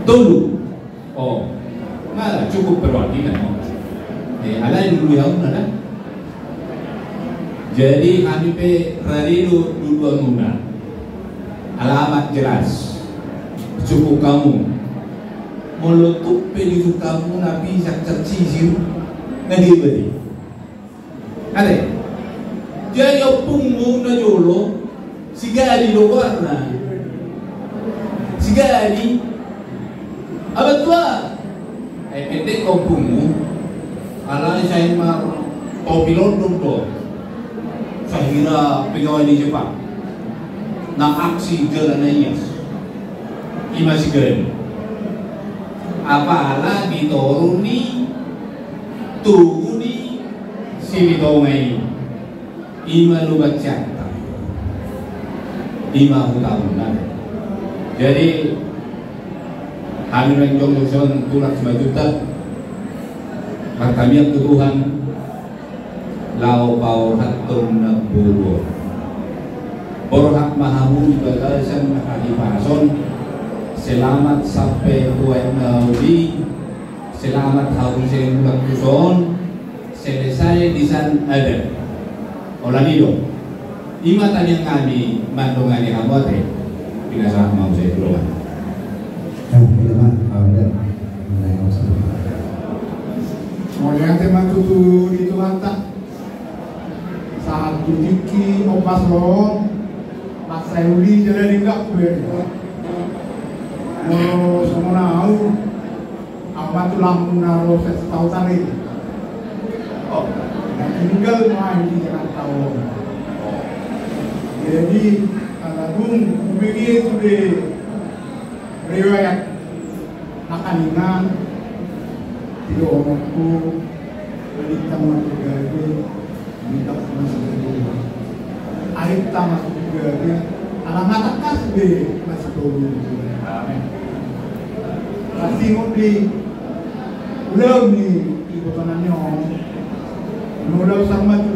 Tolu. Oh, nah, cukup perwakilan. Eh, alai lului hamu na. Jadi hami pe rade do luluan muna. Alamat jelas. Cukup kamu. Molo tuk pe di tuk kamu na bisa tercicil. Na dia berarti. Ate. Jadi ompungmu na jolo. Sigadi do goarna. Sigadi. Abat tua. Eh pendek ompungmu. Alai sai mar topi London do. Sahira pegawai di Jepang. Na aksi jala na ias. Ima sigadi. Apala di toru ni tugu ni Silitonga i. Ima lubat sianta. Ima hutauna. Jadi hami manjong son tulak Simanjuntak. Martamiang tu Tuhan. Lao paorhathon na boru. Borhat ma hamu di bagasan hahipason. Selamat sampai tu aek na uli. Selamat hamu sering mulak tu son. Selesai di san adat. Holan i do. Ima tadi yang kami mandongani hamu ate. Pinasahat mau saya dulu kan. Mauliate ma tutu di Tuhanta. Sahat tu tingki ombas ro. Mansai uli jala denggan be. Molo songon au. Au ma tulang na ro sasitahutan i. Oh, na tinggal ma i di Jakarta on. Jadi ala dung hubege sude riwayat nangkiningan. Tiga omongku. Adinta ma tu gabe. Minta masih gabe. Adinta masih gabe. Ala matangkas be masih tolu. Amin. Pasti mau di ulang ni ibotonan nyo. Ulang sama tu.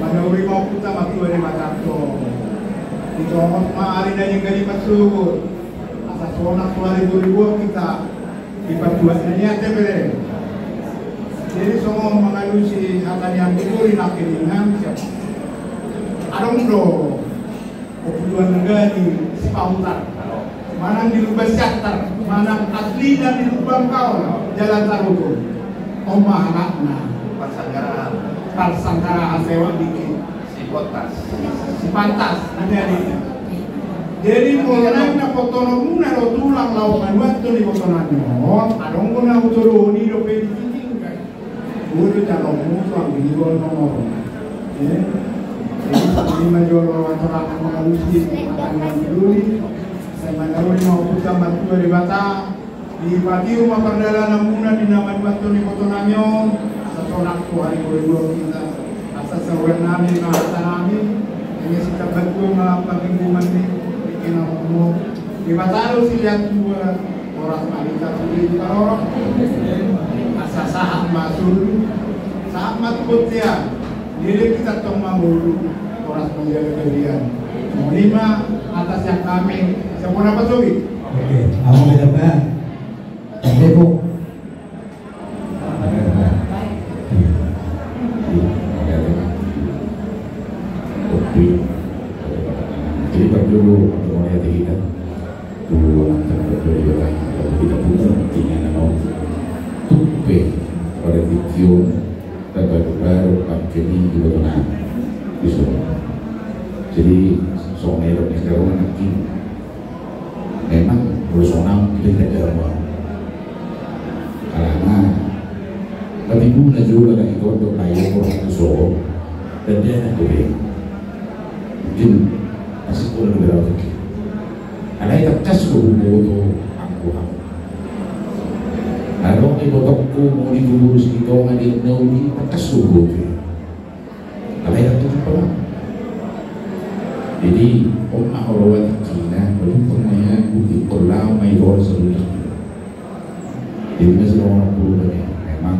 Mana uri mau kita mati wari matang to. Itu ma ari na jenggali masuk. Asa sonang suari buri buat kita. Di patuas na nian te bere. Jadi songon mangalusi hata ni ambigu di nangkiningan. Adong do. Kebutuhan negara di Sipautan. Manang di Lumban Siantar. Manang asli dan di Lumban Kaon. Jalan Tarutung. Oma halakna. Parsangkara. Parsangkara, sewa dikit. Sipantas. Sipantas, jadi. Jadi, molo naeng napotonomuna do tulang laho manuathon ibotonami on, adong do na hutoloni dope di tingki. Ulu calonmu tu ambil nomor. Ya. Jadi, ini mah jolo aturan mengalusi, akan manduli. Saya manduli mau putar bantu dari Batak. Dipatiur ma pardalananmuna di na manuathon ibotonami on, asa sonang tu ari dua dua kita, asa sahuran nami ma hata nami, hanya sitambah dua ma panggimbungan ni, bikin apa mau. Dipataru silian dua, horas ma hita sude di parorot, asa sahat ma sulu, sahat ma tu bontean. Jadi kita tong mangolu, horas menjaga kalian. Terima atas yang kami, siapa nama Sobi? Oke, apa kita, Pak? Oke, Bu. Oke, Pak. Oke. Jadi, Pak Juru, Pak Juru, ya, di kita. Dulu, anak-anak, Pak Juru, ya, kita punya, punya, nama. Tupe, pada video, Baru-baru pakai minggu betul, nah. Bisa. Jadi, songon elok ni sekarang nanti. Memang, molo sonang, kita tidak ada apa. Karena, tapi guna juga lagi untuk bayar orang tua. Dan dia nak beri. Mungkin, masih kurang berapa. Alai tangkas do huboto anggo hamu. Adong ibotongku muli tu boru Silitonga di Nauli, tangkas do huboto. Alai tangkas do pala. Jadi, on ma huroha tingkina, baru pernah ya, bukti pernah ma i roha saluhutna. Jadi, masih orang puluh banyak. Memang,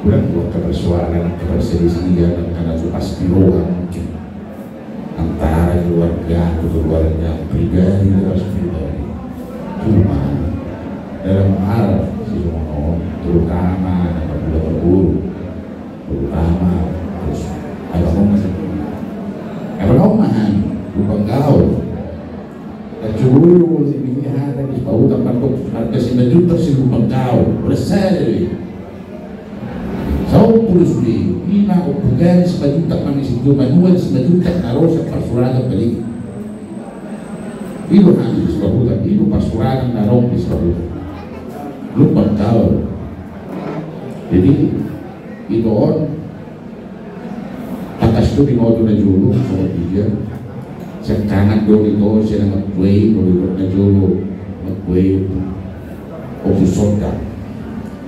kurang buat kepersoalan, keperselisihan, karena itu pasti roha mungkin. Antara keluarga, keluarga pribadi, harus pribadi. Cuma dalam hal si Rono, terutama dalam dua perguru, terutama terus ada ngomong, ada ngomong, lubang gaul. Dan cemburu si bini ada di bau tempat tu harga si majuta si lubang gaul. Bersih. Saompul sude, ima ompul gari sipajutak manang sinjo manual sipajutak na ro sian parsuragan balik. Ido hami sipajutak, ido parsuragan na ro sipajutak. Lubang gaul. Jadi, ido on, tangkas do binoto na jolo, songon dia. Sian kanan do dito, sian na magbuei, do dito na jolo, magbuei. Ompus sonda.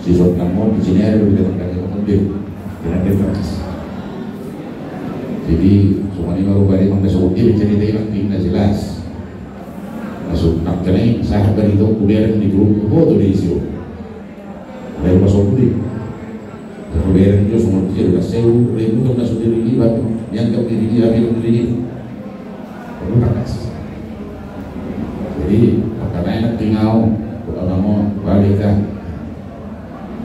Si sonda mo, di sini ada, do dito na jolo, magbuei. Jadi, songon i ma rupani, manang songon dia, jadi dia, manang dia, jelas. Masuk, makanya, sahat dari itu, kubereng di grup, foto di isi. Ada rumah sopu di. Kalau bereng jo semua dia, udah sewu, ribu tu masuk diri ini, batu. Yang kau diri dia, ambil diri ini. Perlu pakas. Jadi, makanya enak tinggal, kalau kamu balik kan.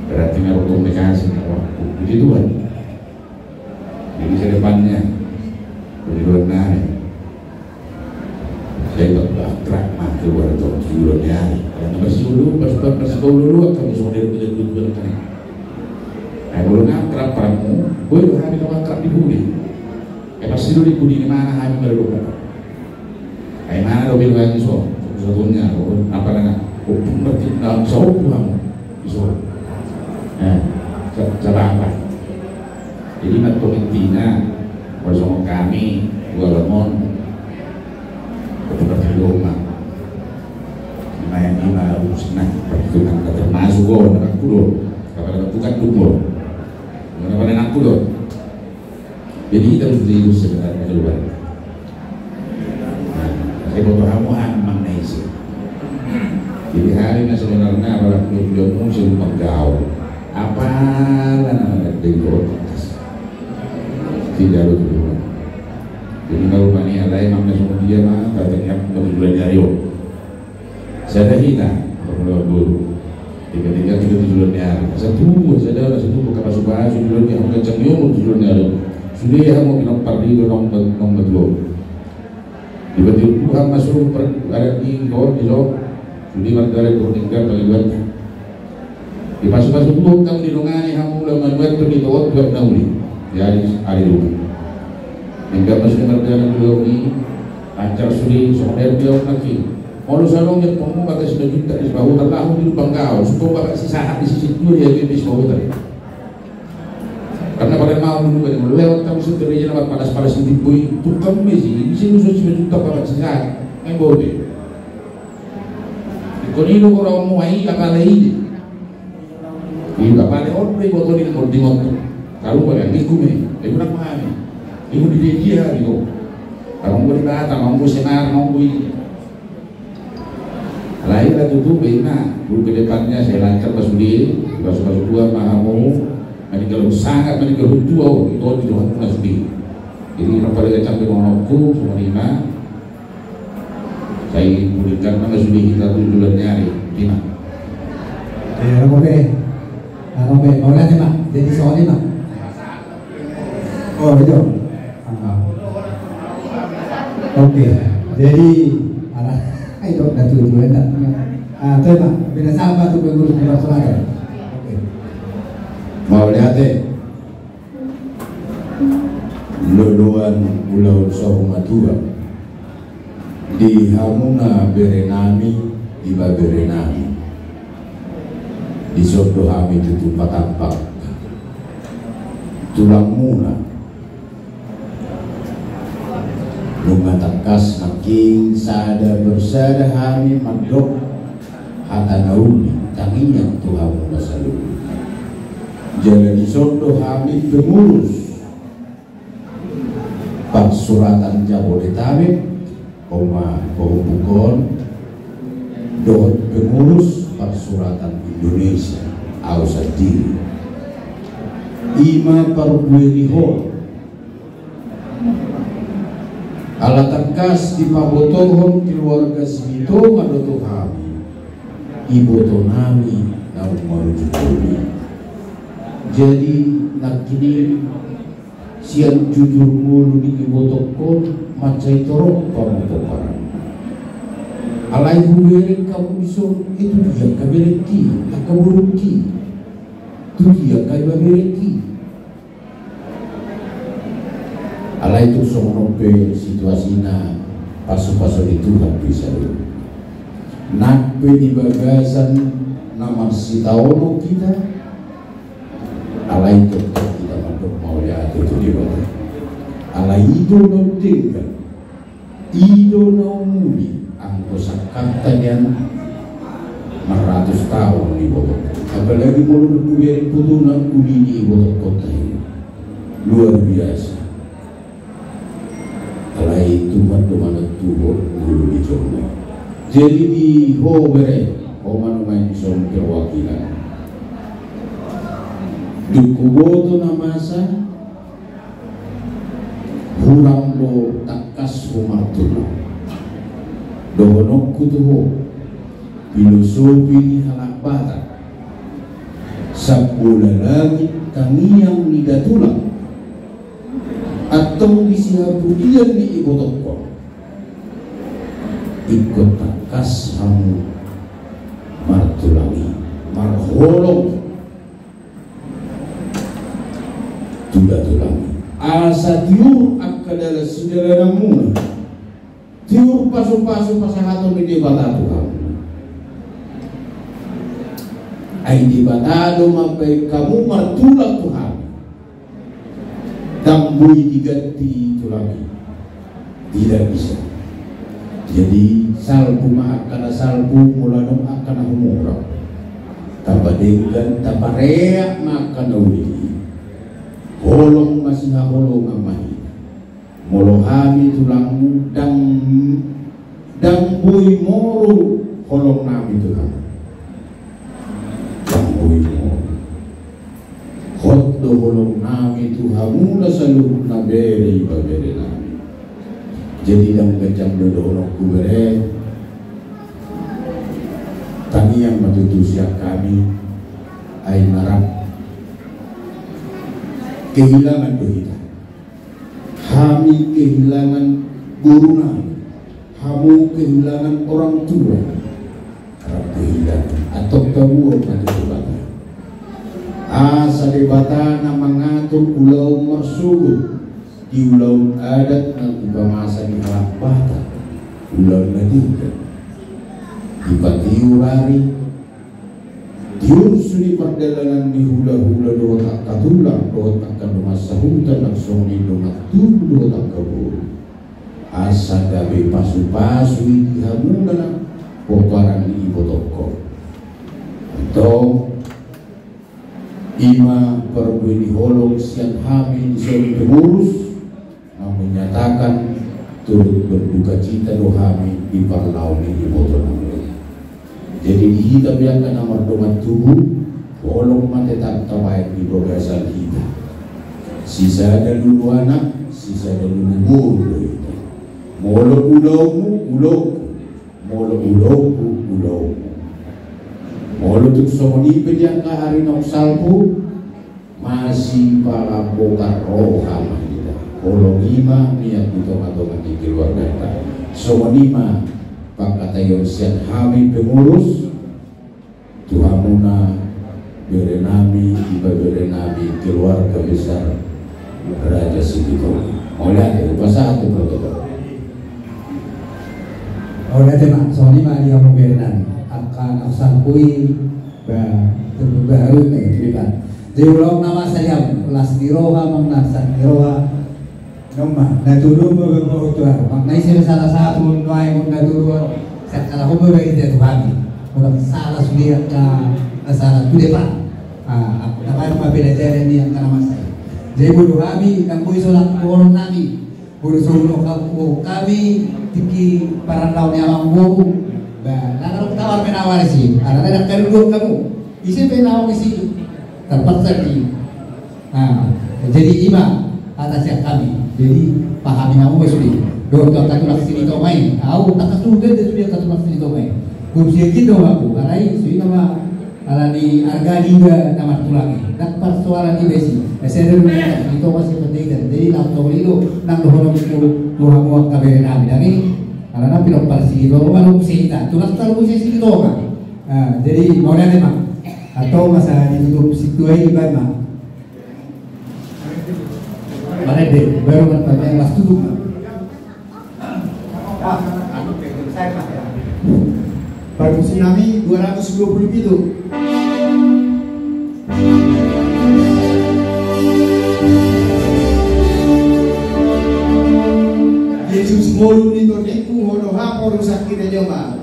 Berarti nggak komunikasi, nggak waktu. Begitu kan? Jadi, ke depannya, begitu kan. Saya ikut akrab mah keluar tahun tujuh bulan ya. Karena masih dulu, pas pas pas kau dulu akan semua dari tujuh bulan kan. Nah, belum akrab kamu, gue juga hari kamu akrab di budi. Eh, pasti dulu di budi di mana hari baru lupa. Eh, mana lo bilang lagi so, satunya, apa namanya? Oh, berarti dalam sahur tuh kamu. Iso. Eh, sa-, sabangka. Jadi, mantong intina, molo songon hami, dua lemon, tetap di rumah. Main di rumah, harus, nah, perhitungan tak termasuk, oh, anakku, doh. Kepala bukan, doh. Mana pada anakku, doh? Jadi, kita harus serius sebenarnya keluar. Nah, saya mau tahu, ah, memang nice. Jadi, hari ini sebenarnya, apalagi dia mau sering penggaul. Apalah namanya, dari kotas. Tidak ada tujuan. Jadi, kalau mana ada, emang semua dia mah, katanya, mau tujuan nyari, oh. Sada hita, parmula boru. Tiga-tiga kita tujuan ni ari. Satu, sada, satu, buka pasu-pasu, tujuan ni ari, kencang ni umur tujuan ni ari. Sude hamu pinompar di nong, nong, nong, dua. Tiba-tiba Tuhan masuk per-, adat ni kau, di lo. Sude margare kurning dan pangiduan. Dipasupasu Tuhan hamu, didongani hamu lam manuan tu ditohot tu anak na uli. Jadi, haleluya. Hingga pas di mardalan di lobi, lancar sude, songon dia dia nangkin. Molo salongan pembuka tes juta di Sipahutar, laho di Lubang Gaol, suka bapak si sahat di sisi dua dia di Sipahutar. Karena pada mau dulu, pada mau lewat, tahu sebenarnya nama panas-panas di bui, tukang besi, di sini sudah juta bapak si sahat, main bobe. Ikon ini orang mau ai, apa lagi? Iba pale on pe iboto ni mol di motor. Kalu pale ni kume, ibu nak mami. Ibu di dia dia ibu. Kamu boleh datang, kamu boleh senar, kamu boleh. Lahir lah tutu bena, dulu ke depannya saya lancar pas uli, pas pas dua mahamu. Mani kalau sangat mani kalau dua, itu di Tuhan pun sudah. Jadi apa lagi sampai mau nongku sama lima. Sai pulihkan nama sudah kita tu bulan nyari, Dima. Eh, apa be? Apa be? Mau lihat, Mak? Jadi soal ini, Mak. Oh, itu. Ah. Oke. Jadi, ala, itu udah tujuh bulan dah. Ah, itu, Mak. Beda sama tuh pengurus di Selatan. Oke. Mau lihat, eh? Loloan ulaon saur matua di hamuna berenami, di baberenami. Dison do hami tutu patampak tulangmuna. Nunga tangkas nangkin sada persada hami mandok hata na uli tangiang tu hamuna saluhut. Jala dison do hami pengurus Parsuratan Jabodetabek, oma pahompu on, dohot pengurus Parsuratan Indonesia, au sandiri. Ima parbuerihon. Ala tangkas dipabotohon keluarga Silitonga do tu hami ibotonami naung marujung uli. Jadi nangkin i sian jujur ngolu ni ibotongkon mansai torop pamotoparan. Alai hubereng hamu dison, itu dia angka berengki, angka borungki. Tu dia angka iba berengki. Alai tung songon on pe situasina, pasupasu ni Tuhan bisa do. Nang pe di bagasan na marsitaonon hita, alai tetap hita mandok mauliate tu Debata. Alai i do na undenggan. I do na umuli anggo sangkapta nian marratus taon di botong. Apalagi molo dung hubereng putuna uli ni botongkonta i. Luar biasa. Alai Tuhan do manontuhon ngolu ni jolma. Jadi di ho bere, ho ma nuaeng dison perwakilan. Dung huboto na masa, hurang do tangkas ho martulang. Dohononku tu ho, filosofi ni halak Batak. Sambola langit tangiang ni datulang. Antong di sihapudian ni ibotongkon. Ingkon tangkas hamu martulang i, marholong tu datulang i. Asa tiur angka dalan sidalananmuna. Tiur pasupasu pasahaton ni Debata tu hamu. Ai Debata do mambahen hamu martulang tu hami. Ndang boi diganti tulang i. Tidak bisa. Jadi salpu ma angka na salpu, molo adong angka na humurang. Tamba denggan, tamba reak ma angka na uli. Holong ma sihaholongan ma i. Molo hami tulangmu ndang, ndang boi moru holongnami tu hamu. Ndang boi moru. Hot do holongnami tu hamu na saluhutna bere ibaberenami. Jadi ndang ganjang do dohononku bere. Tangiang ma tutu sian hami, ai na rap kehilangan do hita. Hami kehilangan gurunami, hamu kehilangan orang tua. Rap kehilangan, antong tabuat ma tu Debata. Asa Debata na mangatur ulaon marsogot di ulaon adat na dipamasa ni halak Batak, ulaon na denggan, dipatiur ari, diursuni pardalanan ni hulahula dohot angka tulang dohot angka dongan sahuta, nang songon i dongan tubu dohot angka boru. Asa gabe pasupasu i di hamuna na pomparan ni ibotongkon. Antong, i ma parbue ni holong sian hami di son pengurus, na menyatakan turut berdukacita do hami di parlao ni iboto nami. Jadi di hita pe angka na mardongan tubu, holong ma tetap tabaen di bagasan hita. Sisada lulu anak, sisada lulu boru do hita. Molo ulaonmu, ulaonku. Molo ulaonku, ulaonmu. Molo tung songon i pe di angka ari naung salpu, masipalambokar roha ma hita. Holong i ma mian di tongatonga ni keluarganta. Songon i ma pangkataion sian hami pengurus tu hamuna, bere nami, ibebere nami, keluarga besar Raja Sigitonga. Mauliate, hupasahat tu protokol. Mauliate ma, songon i ma di hamu bere nami. Angka na salpu i, ba, terbaru na itu, Iban. Jadi, ulang nama saya, las di roha, mangnas di roha. Nunga, na tudu ma be boru tu ahu. Makna ise be salah satu nuaeng na tudu, sakalahon be baen dia tu hami. Unang salah sude angka na salah tu depan. Ah, na baen ma beda jari ni angka na masa i. Jadi boru hami, nang boi so laho holong nami. Boru so ulo ka-, ulo hami, tingki parandaon ni amang boru. Ba, na tawar menawar si. Ala na dang kaduduan hamu. Ise pe na isi. Terpaksa di Ah, jadi i ma hata sian hami. Jadi pahami hamu ma sude. Dohot angka tulang Silitonga i. Au, tangkas tu hudende sude angka tulang Silitonga i. Gum sian i do aku. Alai, so i nama alani arga niba na martulang i. Dang parsoalan niba isi. Ese ada rumah Silitonga si Panjaitan. Jadi, laut tau lido, nang dohonon tu, tu hamu angka bere nami. Dang i, alana pilok par Silitonga, lalu Silitonga. Tulang talu Silitonga. Ah, jadi, mauliate ma. Atau masa ditutup situ aja, Iban, ma. Marende, baru bertanya, las tutup. Parmusi nami dua ratus dua puluh pitu. Jesus molu ni tondengku, hodo hapo rusak kita joma.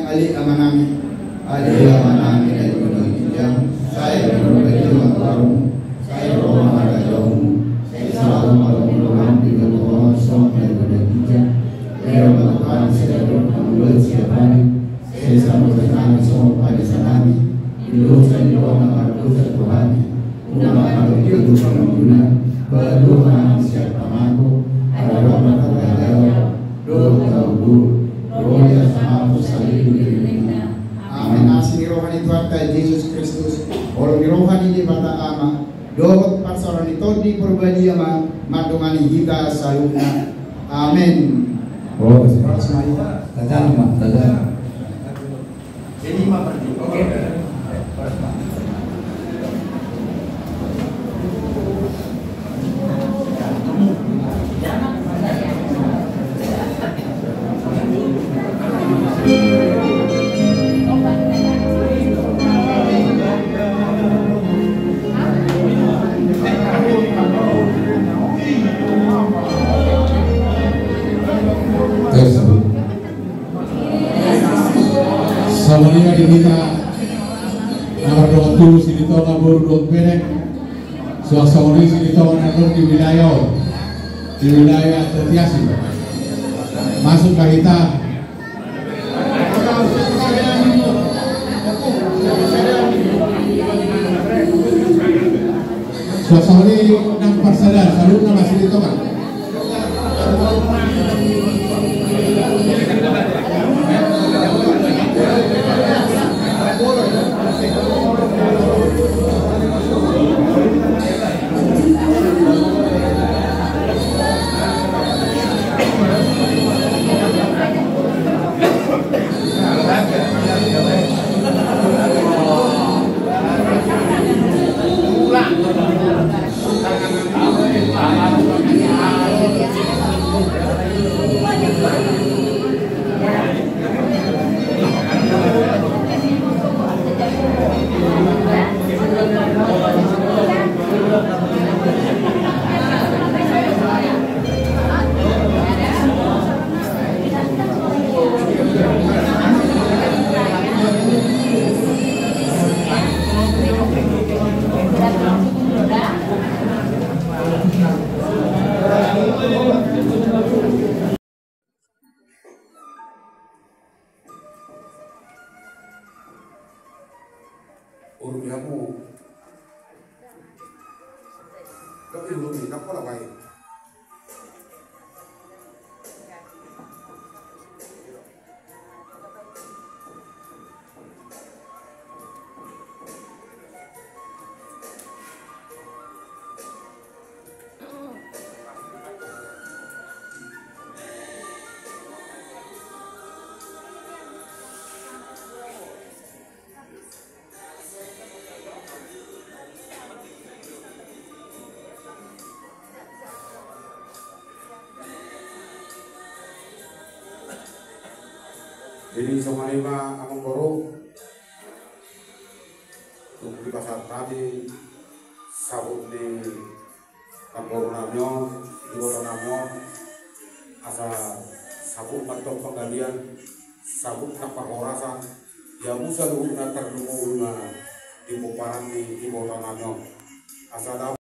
Ale Ama nami, ale Ama nami na di banua ginjang, sai ma harajaonmu, sai ro ma harajaonmu, sai saut ma lomo ni roham di banua on songon na di banua ginjang. Lehon ma tu hami sadari on hangoluan siapari, sesa ma hutang nami songon panesanami di dosa ni roha na mardosa tu hami. Unang ma hami togihon tu pangunjunan, palua ma hami sian pangago, ai Ho do Ama na martanggung jawab, dohot hangoluan, dohot hangoluan. Amen. Asi ni roha ni Tuhanta Jesus Kristus, holong ni roha ni Debata Ama, dohot parsaoran ni Tondi Porbadia ma mandongani hita saluhutna. Amen. Oh, tajam ma, tajam. Jadi ma pergi. Oke. Tes. Songon i ma di hita na mardongan tubu Silitonga boru dohot bere. Suang songon i Silitonga na adong di wilayah on, di wilayah Jatiasi. Masuk ma hita. Suasana nang parsadaan, saluhutna masih di tonga. Urbi hamu. Tapi urbi, napa lah baik? Jadi songon i ma amangboru, tung dipasahat hami sabut ni namboru nami on, ibota nami on, asa sabut ma antong panggalian, sabut nang parhorasan, di hamu saluhutna tarlumobi ma di pomparan ni ibota nami on. Asa dao